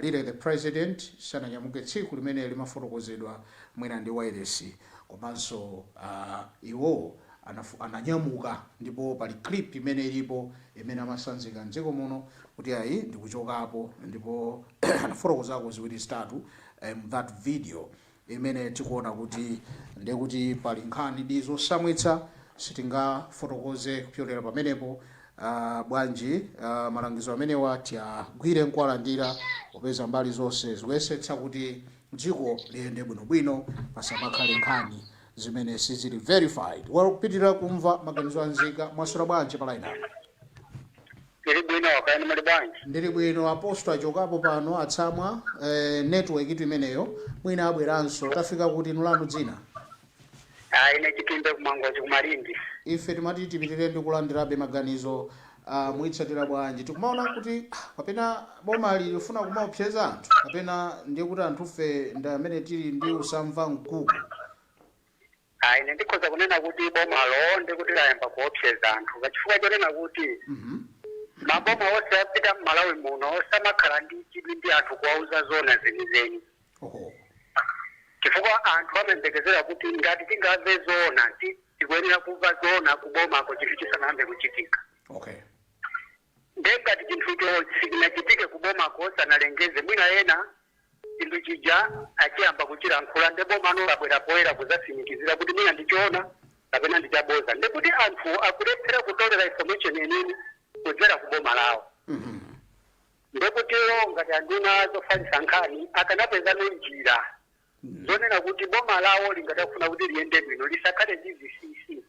really the president sananyamuke tsiku limene limafotokozedwa mwina ndi wireless. Komanso iwo ananyamuka, ndipo pali clip imene ilipo imene amasanzika mdziko muno kuti ayi, ndikuchokapo, ndipo anafotokozako ziwiri zitatu that video imene tikuona kuti ndekuti pali nkhani di zosamwitsa, sitingafotokoze kupyolera pamenepo. Bwanji malangizo amenewa tiyagwire nkuwalandira, popeza mbali zonse zikuyesetsa kuti dziko liyende bwinobwino, pasamakhale nkhani zimene sizili verified. Well, kupitirira kumva maganizo anzika. Mwaswera bwanji pa line apa? Tili bwino, kaya muli bwanji? Ndili bwino. Apostle achokapo pano, atsamwa network itu imeneyo, mwina abweranso. Tafika kuti? Inu lanu dzina? Ah, ine Chipimbe, kumangozi, kumalindi. Ife timati tipitirire ndi kulandirabe maganizo. Muitsatira bwanji? Tikumaona kuti kapena boma lifuna kumaopseza anthu, kapena ndiye kuti anthufe ndi amene tili ndi usamva mkuku? Ah, ine ndikhoza kunena kuti bomalo ndikuti layamba kuopseza anthu, pachifukwa chonena kuti maboma onse apita m'Malawi muno samakhala ndi chidwi ndi anthu kuwauza zona zenizeni, chifukwa anthu amayembekezera kuti ngati tingamve zoona, tikuyenera kumva zoona kubomako chinthu chisanayambe kuchitika. Nde ngati chinthucho sichinachitike kubomako, sanalengeze, mwina ena chinthu chija achiyamba kuchilankhula, nde bomano labwera poyera kuzatsimikizira kuti mwina ndichoona kapena ndichaboza, ndekuti anthu akulephera kutolera information yeniyeni kudzera ku boma lawo. Ndekutiwo ngati anduna zofalitsa nkhani akanapezano njira zonena kuti boma lawo lingatafuna kuti liyende bwino, lisakhale ndi zinsinsi.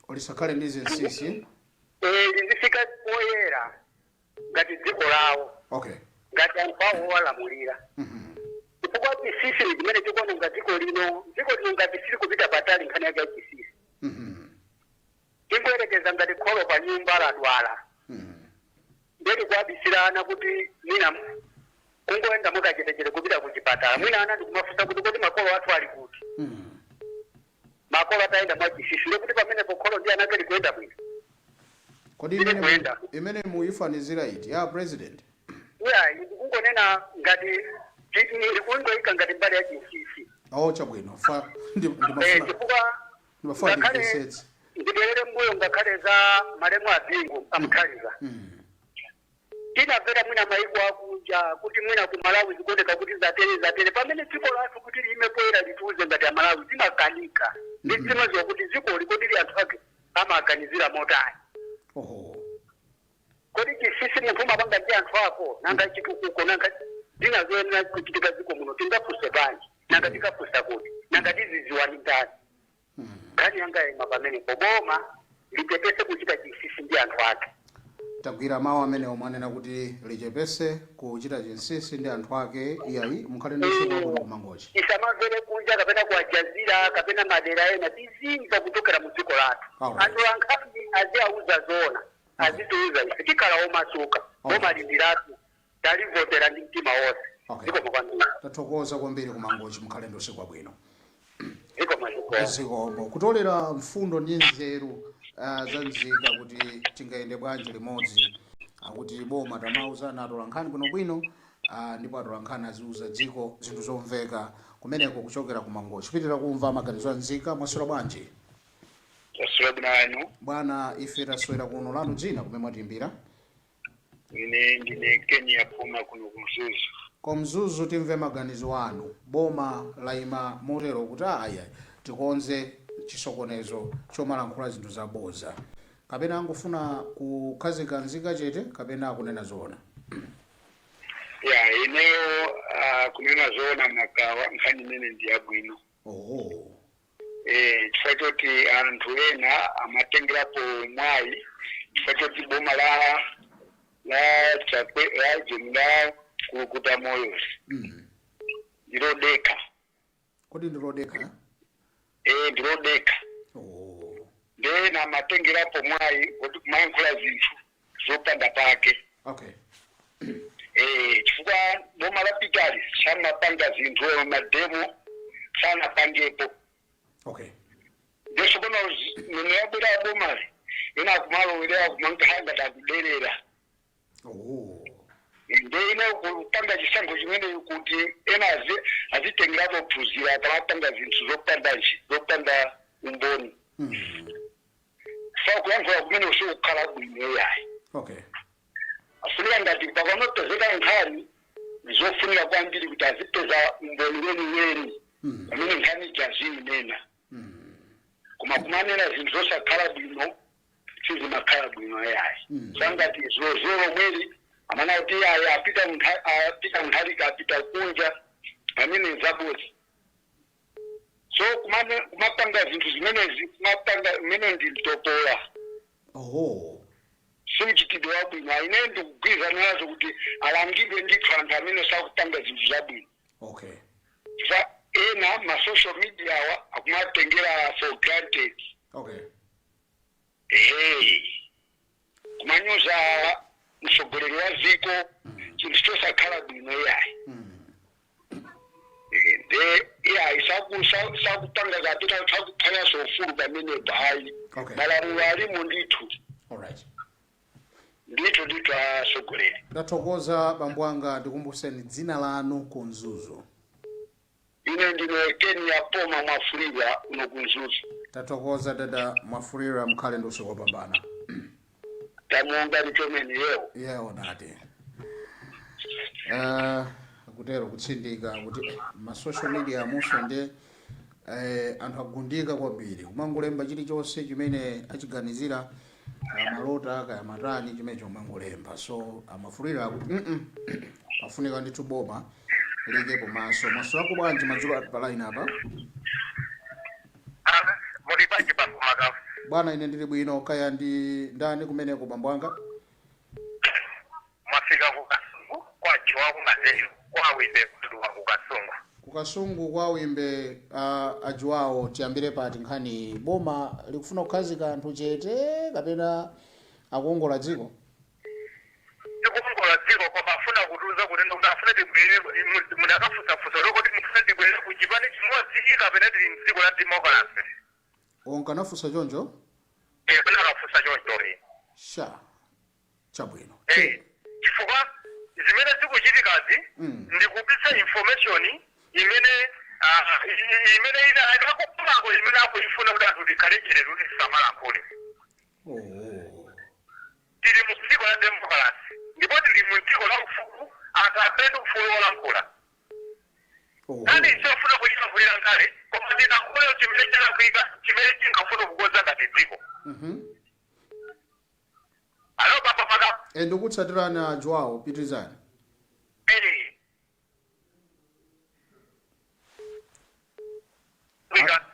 Lisakhale ndi zinsinsi. Lizifika poyera ngati dziko lawo, ngati anthu awo owalamulira, chifukwa chinsinsi ndi chimene chikuononga dziko lino. Dziko lino ngati sili kupita patali, nkhani yake ya chinsinsi. Tingoyerekeza ngati kholo pa nyumba ladwala, ndeti kuwabisira kuti mwina kungoyenda mwakachetechete kupita ku chipatala, mwina ana ndikumafunsa kuti, "Kodi makolo athu ali kuti?" Makolo atayenda mwachinsinsi, ndekuti pamenepo kholo ndi anake likuyenda bwino? Kodi Tili imene kuyenda. Imene muyifanizira iti ya president? Yeah, ndikungonena ngati ndikungoyika ngati mbali ya chinsinsi. Oh, chabwino, fa ndimafuna Chifukwa ndimafuna ngakhale ndimvetsetse. Ndibwerere mbuyo, ngakhale za malemu a Bingu a Mutharika, tinamvera mwina maiko akunja kuti mwina ku Malawi zikuoneka kuti zatere zatere, pamene dziko lathu kuti liyime poyera litiuze ngati Amalawi zimakanika. Ndi zimaziwa kuti dzikoli kodi li anthu ake amaganizira motani? Kodi chinsinsi munthu umapanga ndi anthu ako? Nanga chitukuko, nanga zina zoyenera kuchitika dziko muno, tingafunse bwanji? Nanga tikafunsa kuti? Nanga tiziziwa ndi ndani? Nkhani yanga yayima pamenepo. Boma lichepese kuchita chinsinsi ndi anthu ake. Tagwira mawu amenewo mwanena kuti lichepese kuchita chinsinsi ndi anthu ake. Iyayi, mukhale ndi usiku wabwino kumangochi. Tisamamvere kunja kapena ku Aljazira kapena madera ena, tizimva kuchokera mu dziko lathu. Alright. Anthu ankhani aziauza zoona. Azitiuza ife, tikhala omasuka. Boma ndi lathu, talivotera ndi mtima wonse. Zikomo kwambiri. Tathokoza kwambiri kuMangochi, mukhale ndi usiku wabwino. Zikomo, zikomo. Zikomo. Kutolera mfundo ndi nzeru za nzika kuti tingayende bwanji limodzi, akuti boma tamauzana atola nkhani bwinobwino, ndipo atola nkhani aziuza dziko zinthu zomveka kumeneko. Kuchokera ku Mangochi pitirira kumva maganizo a nzika. Mwaswera bwanji? Taswera bwino. Bwana, ife taswera kuno. Lanu dzina, kumene mwatimbira? Ine ndine Kenya Puma, kuno kuMzuzu. Komzuzu, timve maganizo anu. Boma layima motero kuti aya tikonze chisokonezo chomalankhula zinthu zaboza, kapena angofuna kukhazika nzika chete, kapena akunena zoona? Ya, ineyo kunena zoona, Makawa, nkhani imene ndi yabwino. Chifukwa choti anthu ena amatengerapo mwayi, chifukwa choti boma la chakwe la jeni la kulukuta moyo ndilodekha. Kodi ndilodekha? Ndilodekha. Ndena amatengerapo mwayi kuti kumayankhula zinthu zopanda pake. Chifukwa boma lapitali samapanga zinthu, mademo sanapangepo. Ndiso pano mene yabwera bomali, ena akumalowera kumankhanga takuderera. Nde ine kupanga chisankho chimene kuti ena azitengerapo phunzira akamapanga zinthu zopanda zopanda umboni. Sa kuyankhula kumene usikukhala bwino yayi. Afunika ngati pakamapezeka nkhani, zofunika kwambiri kuti azipeza umboni weniweni pamene nkhani ija ziyinena. Koma kumanena zinthu zosakhala bwino sizimakhala bwino yayi. Sangati zozolo mweli amana kuti ayi apita apita Mutharika apita kunja, pamene zabodza. So kumapanga zinthu zimenezi, kumapanga imene ndi mtopola. Si mchitidwe wabwino. Ine ndikugwirizana nazo kuti alangidwe ndithu anthu amene sakupanga zinthu zabwino. Za ena ma social media awa akumatengera for granted. Ehe, kumanyoza mtsogoleri wa dziko, chinthu chosakhala bwino iyayi. Nde iyayi, sakupanga kapita sakuphwanyanso ufulu pamenepo ayi. Malamulo alimo ndithu. Ndithu ndithu, atsogoleri. Ndathokoza, bambo anga. Ndikumbuseni dzina lanu ku Mzuzu. Ine ndine Kenya Poma Mwafulirwa, kuno ku Mzuzu. Tathokoza, dada Mwafulirwa, mkhale ndi usiku wopambana. Tamuonga ndichomene yewo. Yewo nati kutero kutsindika kuti ma social media amuso ndi anthu agundika kwambiri, kumangolemba chilichonse chimene achiganizira, kaya malota kaya matani, chimene chomangolemba. So amafulira kuti pafunika ndithu boma likepo maso. Maso ako bwanji madzulo ati pa line apa? Muli bwanji, bambo Makawa? Bwana, ine ndili bwino. Kaya ndi ndani kumeneko, bambo anga? Mwafika ku Kasungu kwa Jiwa kumazeyo kwa Wimbe kutuwa ku Kasungu. Kukasungu kwa Wimbe, ajiwawo, tiyambire pati nkhani? Boma likufuna kukhazika anthu chete kapena akuongola dziko? Tikuongola dziko, koma afuna kutiuza kuti ndikuti afuna tibwerere. Munakafusafusa lokoti mufuna tibwerere ku chipani chimodzi kapena tili mdziko la democracy? Onkanafunsa choncho? Eh, munakafusa choncho. Sha, chabwino. Eh, chifukwa zimene zikuchitikazi ndikupitsa information imene imene ina akupumako, imene akuifuna kuti anthu tikhale chete, kuti tisamalankhule. Tili mu dziko la democracy ndipo tili mu dziko la ufulu, anthu akhale ndi ufulu wolankhula. Nkhani isofuna kuyilankhulira nkale, koma tilankhule chimene chalakwika, chimene chingafuna kukonza ngati dziko. Alo, baba Maka. E, ndikutsatirani aJoao, pitirizani. Eh. Wika.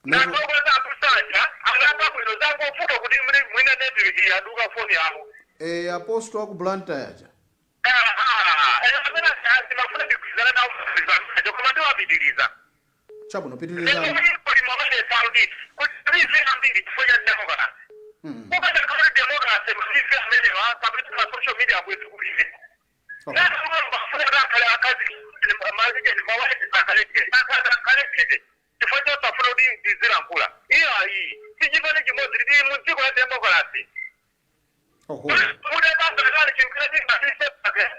Nathokoza akusaja akamba bwino, zangofuta kuti mwina network yaduka foni yawo. E, apostle aku Blantyre aja? Amene timafuna tigwizana nawo mgwirizano, koma ndiwapitiriza. Chabwino, pitirizani. Ambiri chifukwa cha democracy. Ukadakhala democracy. democracy ma TV amenewa kapena ma social media bwezi kulibe. Chifukwa chosafuna kuti ndizilankhula iyo ayi sichipani chimodzi lili mu dziko la democracy.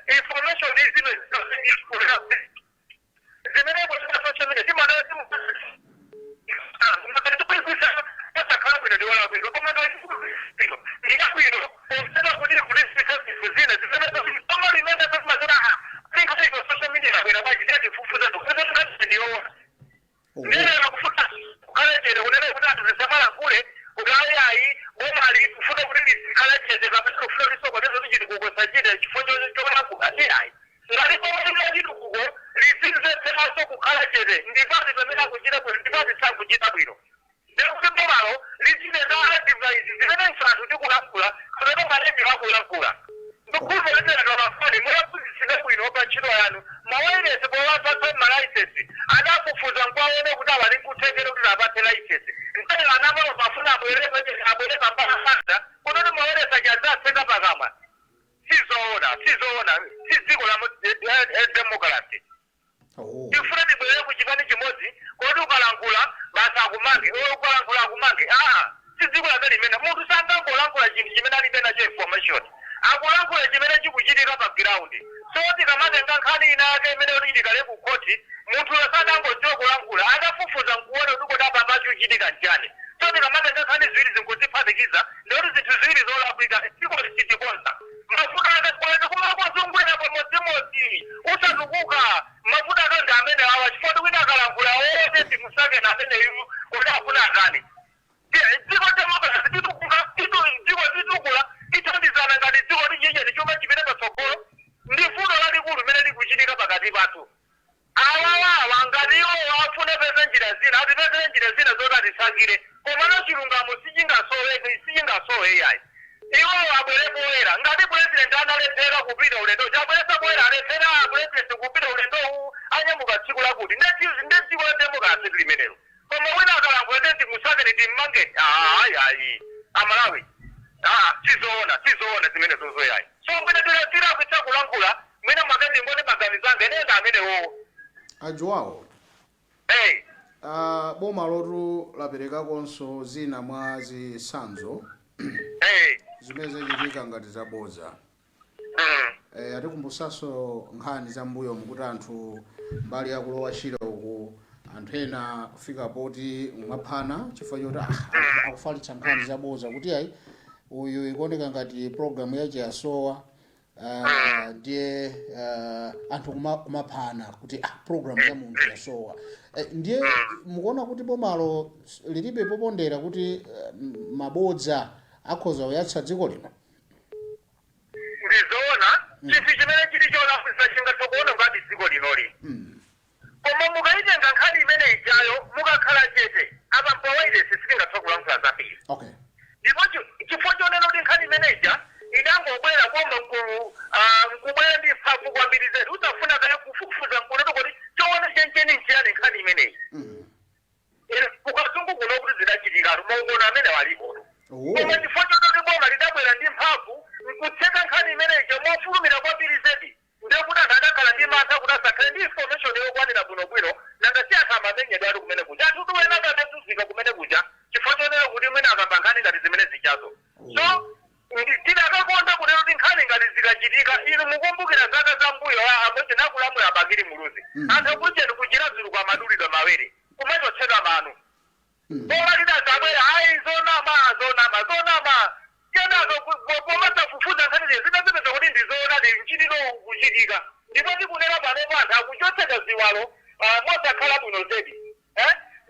Information zimene social media timana pasakhala bwino ndiwala bwino koma ndikabwino usena kuti kulisika zinthu zina zimene koma limene mazina linkhalipo social media bwino bachitira tifufuza ndiyoona. Ndinena kufuna kukhala chete kunena kuti anthu tisamalankhule kuti ayi bomali kufuna kuti lisikhala chete kapena kufuna lisokoneza kuti chitukuko sachite chifukwa cholankhula ndi ayi. Ngati boma lina chitukuko lizimvetseranso kukhala chete ndipati pamene akuchita bwino ndipati sakuchita bwino ndekuti bomalo lizinena advice zimene ife anthu tikulankhula kapena malembero akulankhula. Ndikuvomerezera mafoni mulaphunzitsire bwino pa ntchito yanu mawayilesi powapatsa ma licence adafufuza nkwaone kuti awali nkuthekera kuti apatse licence mtero anamalo mafuna abwere abwere pambakasanda kuti mawayilesi achadzatseka pakamwa. Sizoona, sizoona, si dziko la democracy. Tifuna tibwerere ku chipani chimodzi kodi ukalankhula basi akumange ukalankhula akumange. Aa, si dziko lake limene munthu sangangolankhula chinthu chimene alibe nacho information akulankhula chimene chikuchitika pa ground. So tikamatenga nkhani ina yake imene kuti ilikale ku khoti munthuyo sadangodziwa kulankhula adafufuza nkuona kuti kodi apa pachichitika nchani. So tikamatenga nkhani ziwiri zinkuziphatikiza ndikuti zinthu ziwiri zolakwika dziko lisitikonza mafuta ake kwene kumakozungulira pamodzimodzi usatukuka mafuta ake ndi amene awa chifukwa wina akalankhula onse timusake na ameneyu kuti afuna atani. Dziko democracy titukuka dziko titukula tithandizana ngati dziko lichinje chuma chipite patsogolo ndi fundo lalikulu limene likuchitika pakati pathu. Awawawa ngati iwo afune peze njira zina atipezere njira zina zoti atisakire komano chilungamo sichingasowe sichingasowe iyayi. Iwo abwere poyera ngati president analephera kupita ulendo chabweresa poyera alephera president kupita ulendo uwu anyamuka tsiku lakuti nde dziko la democracy limenelo. Koma wina akalankhula tenti musakeni timmange ayi ayi amalawi sizoona sizoona zimene zozoyayi. So mwina tirakwitsa kulankhula mwina mwake ndingoti maganizo anga ene amenewo. Ajuwawo. Hey. Boma lotu laperekakonso zina mwa zitsanzo hey. zimene zachitika ngati zabodza. Atikumbusanso nkhani za mbuyo mukuti anthu mbali yakulowa Shire uku anthu ena kufika poti mwaphana chifukwa choti akufalitsa nkhani zabodza kuti ayi uyu ikuoneka ngati program yache yasowa ndiye anthu kumaphana kuti program ya munthu yasowa. Ndiye mukuona kuti bomalo lilibe popondera kuti mabodza akhoza kuyatsa dziko lino. Ndizoona chinthu chimene chili cholakwitsa chingatha kuona ngati dziko linoli. Koma mukaitenga nkhani imene ijayo mukakhala chete apa mpawailesi sitingatha kulankhula zambiri. Ndipo chifukwa chonena kuti nkhani imene ija idangobwera koma nkubwera ndi mphamvu kwambiri zetu usafuna kaya kufufuza nkunena kuti choona chencheni nchiyani nkhani imeneyi. Kukazungu kuno kuti zidachitikatu maungano amene walipo. Koma chifukwa chonoti boma lidabwera ndi mphamvu nkutseka nkhani imeneyi mofulumira kwambiri zedi ndekuti anthu adakhala ndi mantha kuti asakhale ndi information yokwanira bwinobwino nanga si anthu amamenyedwa ali kumene kuja anthu tiwena adatuzika kumene kuja chifukwa chonena kuti mwina akamba nkhani ngati zimene zijazo. So tidakakonda kunena kuti nkhani ngati zikachitika inu mukumbukira zaka za mbuyo amodzi nakulamula Bakili Muluzi. Anthu akucheni kuchira zulu kwa madulidwa mawere kumachotsedwa mano. Boma lidadzabwera ayi zonama zonama zonama kenako pomasafufuza nkhani zidazipeza kuti ndizoona ndi mchitidwe ukuchitika ndipo tikunena panopo anthu akuchotsedwa ziwalo mosakhala bwino zedi.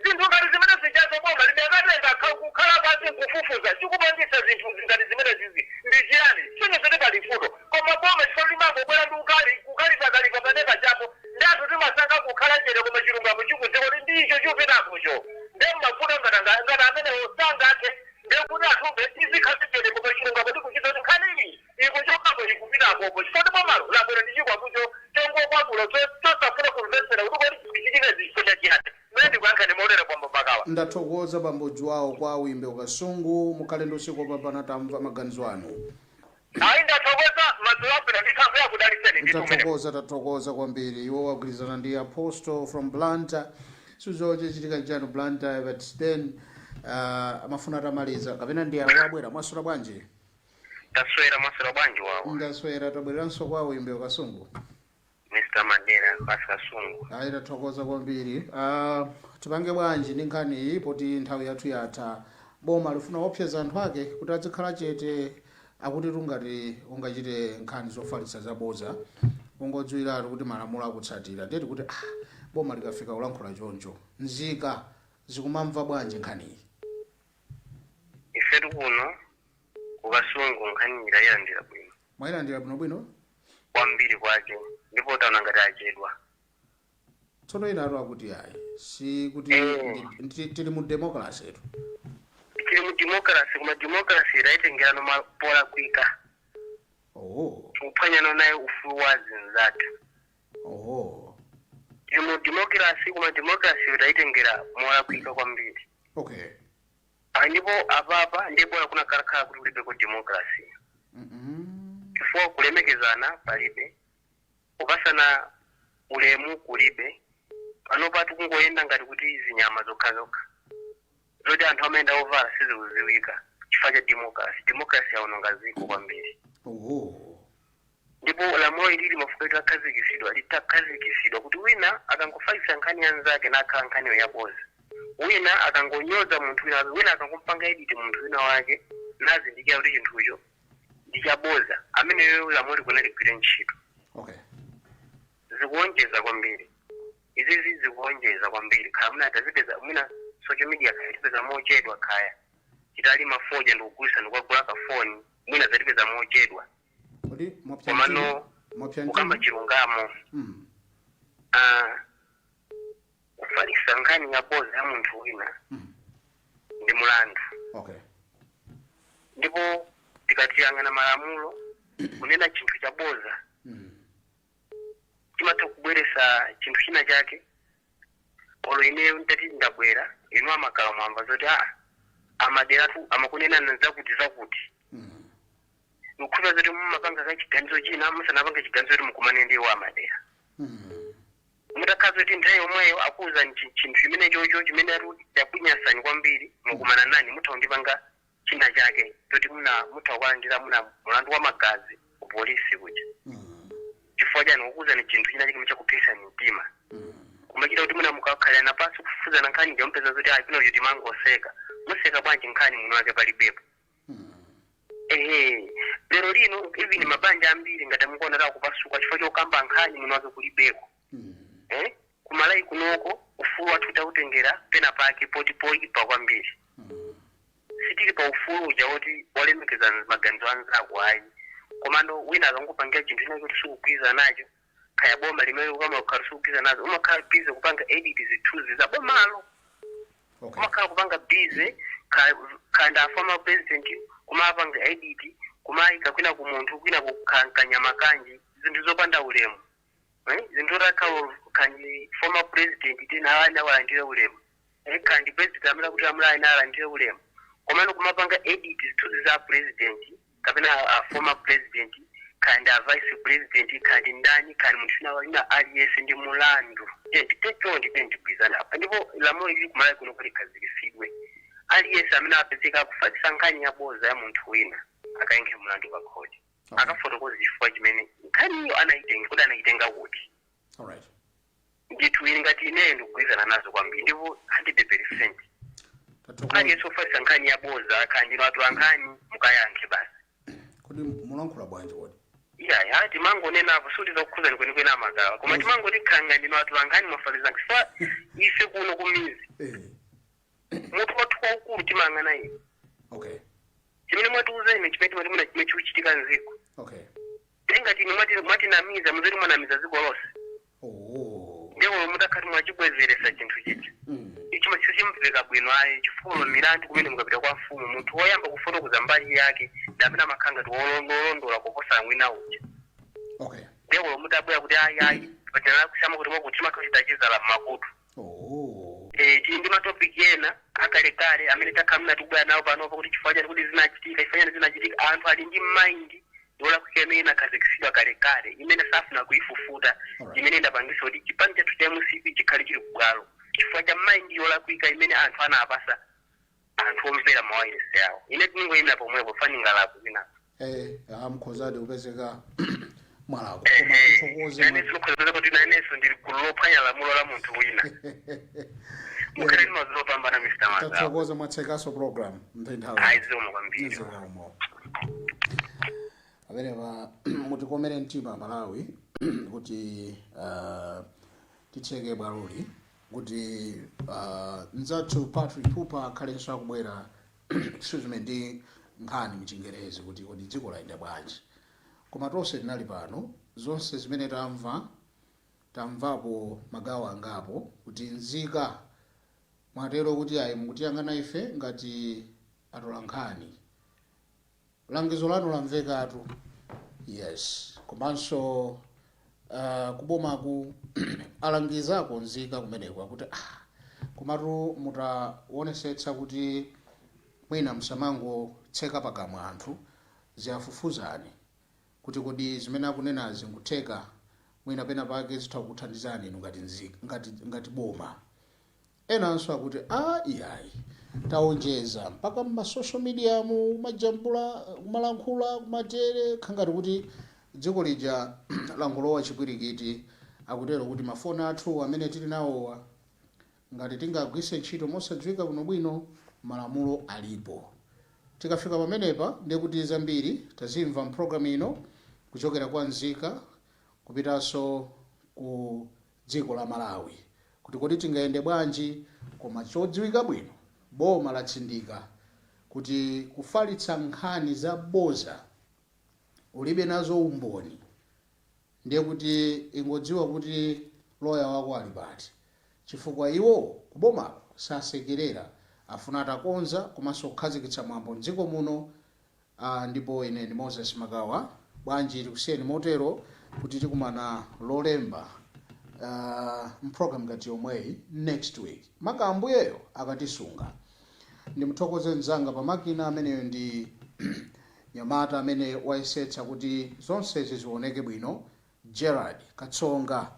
Zinthu ngati zimene zijazo boma lidakatenga kukhala pasi nkufufuza chikupangitsa zinthu ngati zimene zizi ndi chiyani sinyezoti pali futo koma boma chifukwa limangobwera ndi ukali kukalipakalipa pamene pachapo ndi anthu timasankha kukhala chete koma chilungamo chikudziwa kuti ndi icho chikupitapocho nde mavuto ngati amenewo sangathe ndekuti anthufe tizikhala chete koma chilungamo tikuchita kuti nkhani iyi ikuchokapo ikupitapopo chifukwa bomalo labwera ndi chikwapucho chongokwapula chosafuna kumvetsera kuti kodi chikuchitika chifukwa chachiyani. Mene ndikuyankhani motere, bambo Makawa. Ndathokoza, bambo Joao kwa Wimbe Kasungu. Mukhale ndi usiku wopambana. Tamva maganizo anu. Ayi, ndathokoza. Madzulo abwino ndithu, yakudaliseni ndithu umene. Tathokoza, tathokoza kwambiri. Iwo wagwirizana ndi Apostle from Blantyre. Sizoche chitika njani Blantyre, but then amafuna atamaliza kapena ndi awo abwera. Mwaswera bwanji? Taswera. Mwaswera bwanji wawo? Ndaswera. Tabwereranso kwa Wimbe Kasungu. Mr Mandela kasi Kasungu. Ayi, tathokoza kwambiri. Tipange bwanji ndi nkhani iyi poti nthawi yathu yatha? Boma lifuna kuopseza anthu ake kuti azikhala chete. Akuti tungati ungachite nkhani zofalitsa zaboza, ungodziwiratu kuti malamulo akutsatira. Ndeti kuti boma likafika kulankhula choncho, nzika zikumamva bwanji nkhaniyi? Ifetu kuno kuKasungu nkhani irayilandira bwino. Mwayilandira bwinobwino? Kwambiri kwake, ndipo taona ngati achedwa. Tsono inatu akuti ayi, si kuti tili mu democracy etu. Tili mu democracy, koma democracy irayitengerano polakwika. Tikuphwanyana naye ufulu wa zinzathu. Tili mu democracy, koma democracy irayitengera molakwika kwambiri. Ndipo apapa ndipo kunakhalakhala kuti kulibeko democracy, chifukwa kulemekezana palibe, kupasana ulemu kulibe. Pano patu kungoyenda ngati kuti zinyama zokhazokha, zoti anthu amayenda ovala sizikuziwika chifukwa cha democracy. Democracy yaononga ziko kwambiri. Ndipo lamulo ili limafuka litakhazikitsidwa, litakhazikitsidwa kuti wina akangofalitsa nkhani ya nzake nakhala nkhaniyo yaboza, wina akangonyoza munthu wina wake, wina akangompanga edit munthu wina wake nazindikira kuti chinthucho ndi chaboza, ameneyo lamulo likuna ligwire ntchito. Zikuonjeza kwambiri izizi, zikuonjeza kwambiri. Kaya mwina tazipeza mwina social media, kaya tipeza mochedwa, kaya titali mafoja ndikugulisa ndikukagula kafoni, mwina zatipeza mochedwa. Kodi mwapsa Komano mtima? Mwapsa kukamba mtima? chilungamo, kufalitsa nkhani yaboza ya munthu wina ndi mulandu. Ndipo tikatiyang'ana malamulo, kunena chinthu chaboza chimatha kubweresa chinthu china chake. Olo ineyo ntati ndabwera, inu amakala mwamva zoti amaderatu amakunenana zakuti zakuti, nikukhulupira zoti mumapanga ka chiganizo china musanapanga chiganizo kuti mukumane ndi iwo amadera. Mutakhala zoti nthawi yomweyo akuwuzani chinthu chimene chocho chimene ati chakunyasani kwambiri, mukumana nani, mutha kundipanga china chake choti muna mutha kukalandira muna mulandu wa magazi ku polisi kuja. Chifukwa chani? Kukuwuzani chinthu china chake chakuphisani mtima, kumachita kuti muna mukakhalirana pansi kufufuzana nkhani, jamupeza zoti ayi, pinocho timangoseka. Museka bwanji nkhani mwini wake palibepo? Ehe, lero lino even mabanja ambiri ngati mukuona takupasuka chifukwa chokamba nkhani mwini wake kulibeko. Kumalawi kunoko ufulu wathu tautengera pena pake poti poyipa kwambiri. Sitili pa ufulu uja woti walemekeza maganizo anzako, ayi. Komando wina akangopangira chinthu china choti sikugwirizana nacho, kaya boma limene ukama ukhala sikugwirizana nazo, umakhala busy kupanga edit zithunzi za bomalo. Umakhala kupanga busy khanda former president, kumapanga edit, kumayika kwina ku munthu kwina kukhala kanyama kanji, zinthu zopanda ulemu, eh? Zinthu zotakhala kandi former president tena awani awalandire ulemu, eh? Kandi president amene kuti amulayi alandire ulemu, komano kumapanga edit zithunzi za president kapena a former president, kandi a vice president, kandi ndani, kandi munthu wina wina aliyense, ndi mulandu. Chonde tiyeni apa, ndipo lamulo ili kumalawi kuno kuti likhazikitsidwe: aliyense amene apezeka akufalitsa nkhani yaboza ya munthu wina akayankhe mulandu pa khoti, akafotokoza chifukwa chimene nkhaniyo anayitenga, kuti anayitenga kuti. Ndithu ili ngati ineyo ndikugwirizana nazo kwambiri, ndipo 100%. Tathokoza. Aliyense ofalitsa nkhani yaboza, kandi atu ankhani, mukayankhe basi. Kodi mulankhula bwanji kodi? Iya, timangonenapo, suti zokukhuzani kwenikweni amagawa, koma timangoti khanga ndino atu ankhani mwafalitsa, chifukwa ife kuno kumizi mutu wathu waukulu timayang'ana ine chimene mwatiuza ine, chimene timati muna chimene chikuchitika mdziko. Ngati ine mwatinamiza, muzoti mwanamiza dziko lonse. Ndiwo mutakhati mwachibwezeresa chinthu chicha, ichi sichimveka bwino ayi, chifukwa milandu kumene mukapita kwa mfumu, munthu woyamba kufotokoza mbali yake ndi amene amakhala ngati wolondola kuposa wina uja. Ndiwo mutabwera kuti ayi ayi, patinala kusama kuti mwakuti timakhala tachizala mmakutu. Tili ndi matopic ena akalekale amene takhala tikubwera nawo panopo kuti chifukwa chani kuti zinachitika, chifukwa chani zinachitika. Anthu ali ndi mind yolakwika imene inakhazikitsidwa kalekale imene safuna kuifufuta, imene inapangisa kuti chipani chathu cha MCP chikhale chili kubwalo chifukwa cha mind yolakwika imene anthu anapasa, anthu omvera mawayilesi awo. Ine tingoyimira pomwepo, faningalapo zinapo. Amkhozadi kupezeka mwalako, koma tithokoze. Nane sinokhoza kuti nanenso ndili gulu lophwanya lamulo la munthu wina. Mukhale ndi madzulo opambana, Mr Mazawo. Tathokoza, mwatsekaso program nthawi. Ayi, zikomo kwambiri. Zikomo. Amenepa mutikomere mtima Malawi kuti titseke bwaloli kuti mzathu Patrick Pupa akhalenso akubwera, excuse me, ndi nkhani mchingerezi kuti kodi dziko layenda bwanji. Koma tonse tinali pano, zonse zimene tamva, tamvapo magawo angapo kuti nzika mwatero kuti ayi, mukutiyang'ana ife ngati atolankhani, langizo lanu lamvekatu, yes. Komanso kubomaku alangizako nzika kumeneko akuti komatu mutaonesetsa kuti mwina msamangotseka pakamwa anthu, ziyafufuzani kuti kodi zimene akunenazi nkutheka mwina pena pake zitha kukuthandizani inu ngati nzika, ngati boma. Enanso akuti a iyayi, taonjeza mpaka mma social media mu kumajambula, kumalankhula, kumatere khangati kuti dziko lija langolowa chipwirikiti. Akutero kuti mafoni athu amene tili nawowa ngati tingagwise ntchito mosadziwika bwinobwino, malamulo alipo. Tikafika pamenepa ndiye kuti zambiri tazimva mpulogalamu ino kuchokera kwa nzika kupitanso ku dziko la Malawi kuti kodi tingayende bwanji. Koma chodziwika bwino, boma latsindika kuti kufalitsa nkhani zaboza ulibe nazo umboni, ndiye kuti ingodziwa kuti loya wako ali pati, chifukwa iwo kubomako sasekerera, afuna atakonza komanso kukhazikitsa mwambo mdziko muno. Ndipo ine ndi Moses Makawa. Bwanji tikusiyeni motero kuti tikumana Lolemba mpulogalamu ngati yomweyi next week, maka Ambuyeyo akatisunga. Ndimuthokoze mzanga pamakina ameneyo ndi nyamata amene wayesetsa kuti zonsezi zioneke bwino, Gerard Katsonga.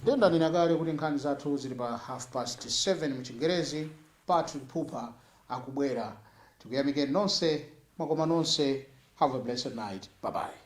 Ndendanena kale kuti nkhani zathu zili pa 7:30 muchingerezi, Patrick Pupa akubwera. Tikuyamikeni nonse, mwakoma nonse. Have a blessed night. Bye bye.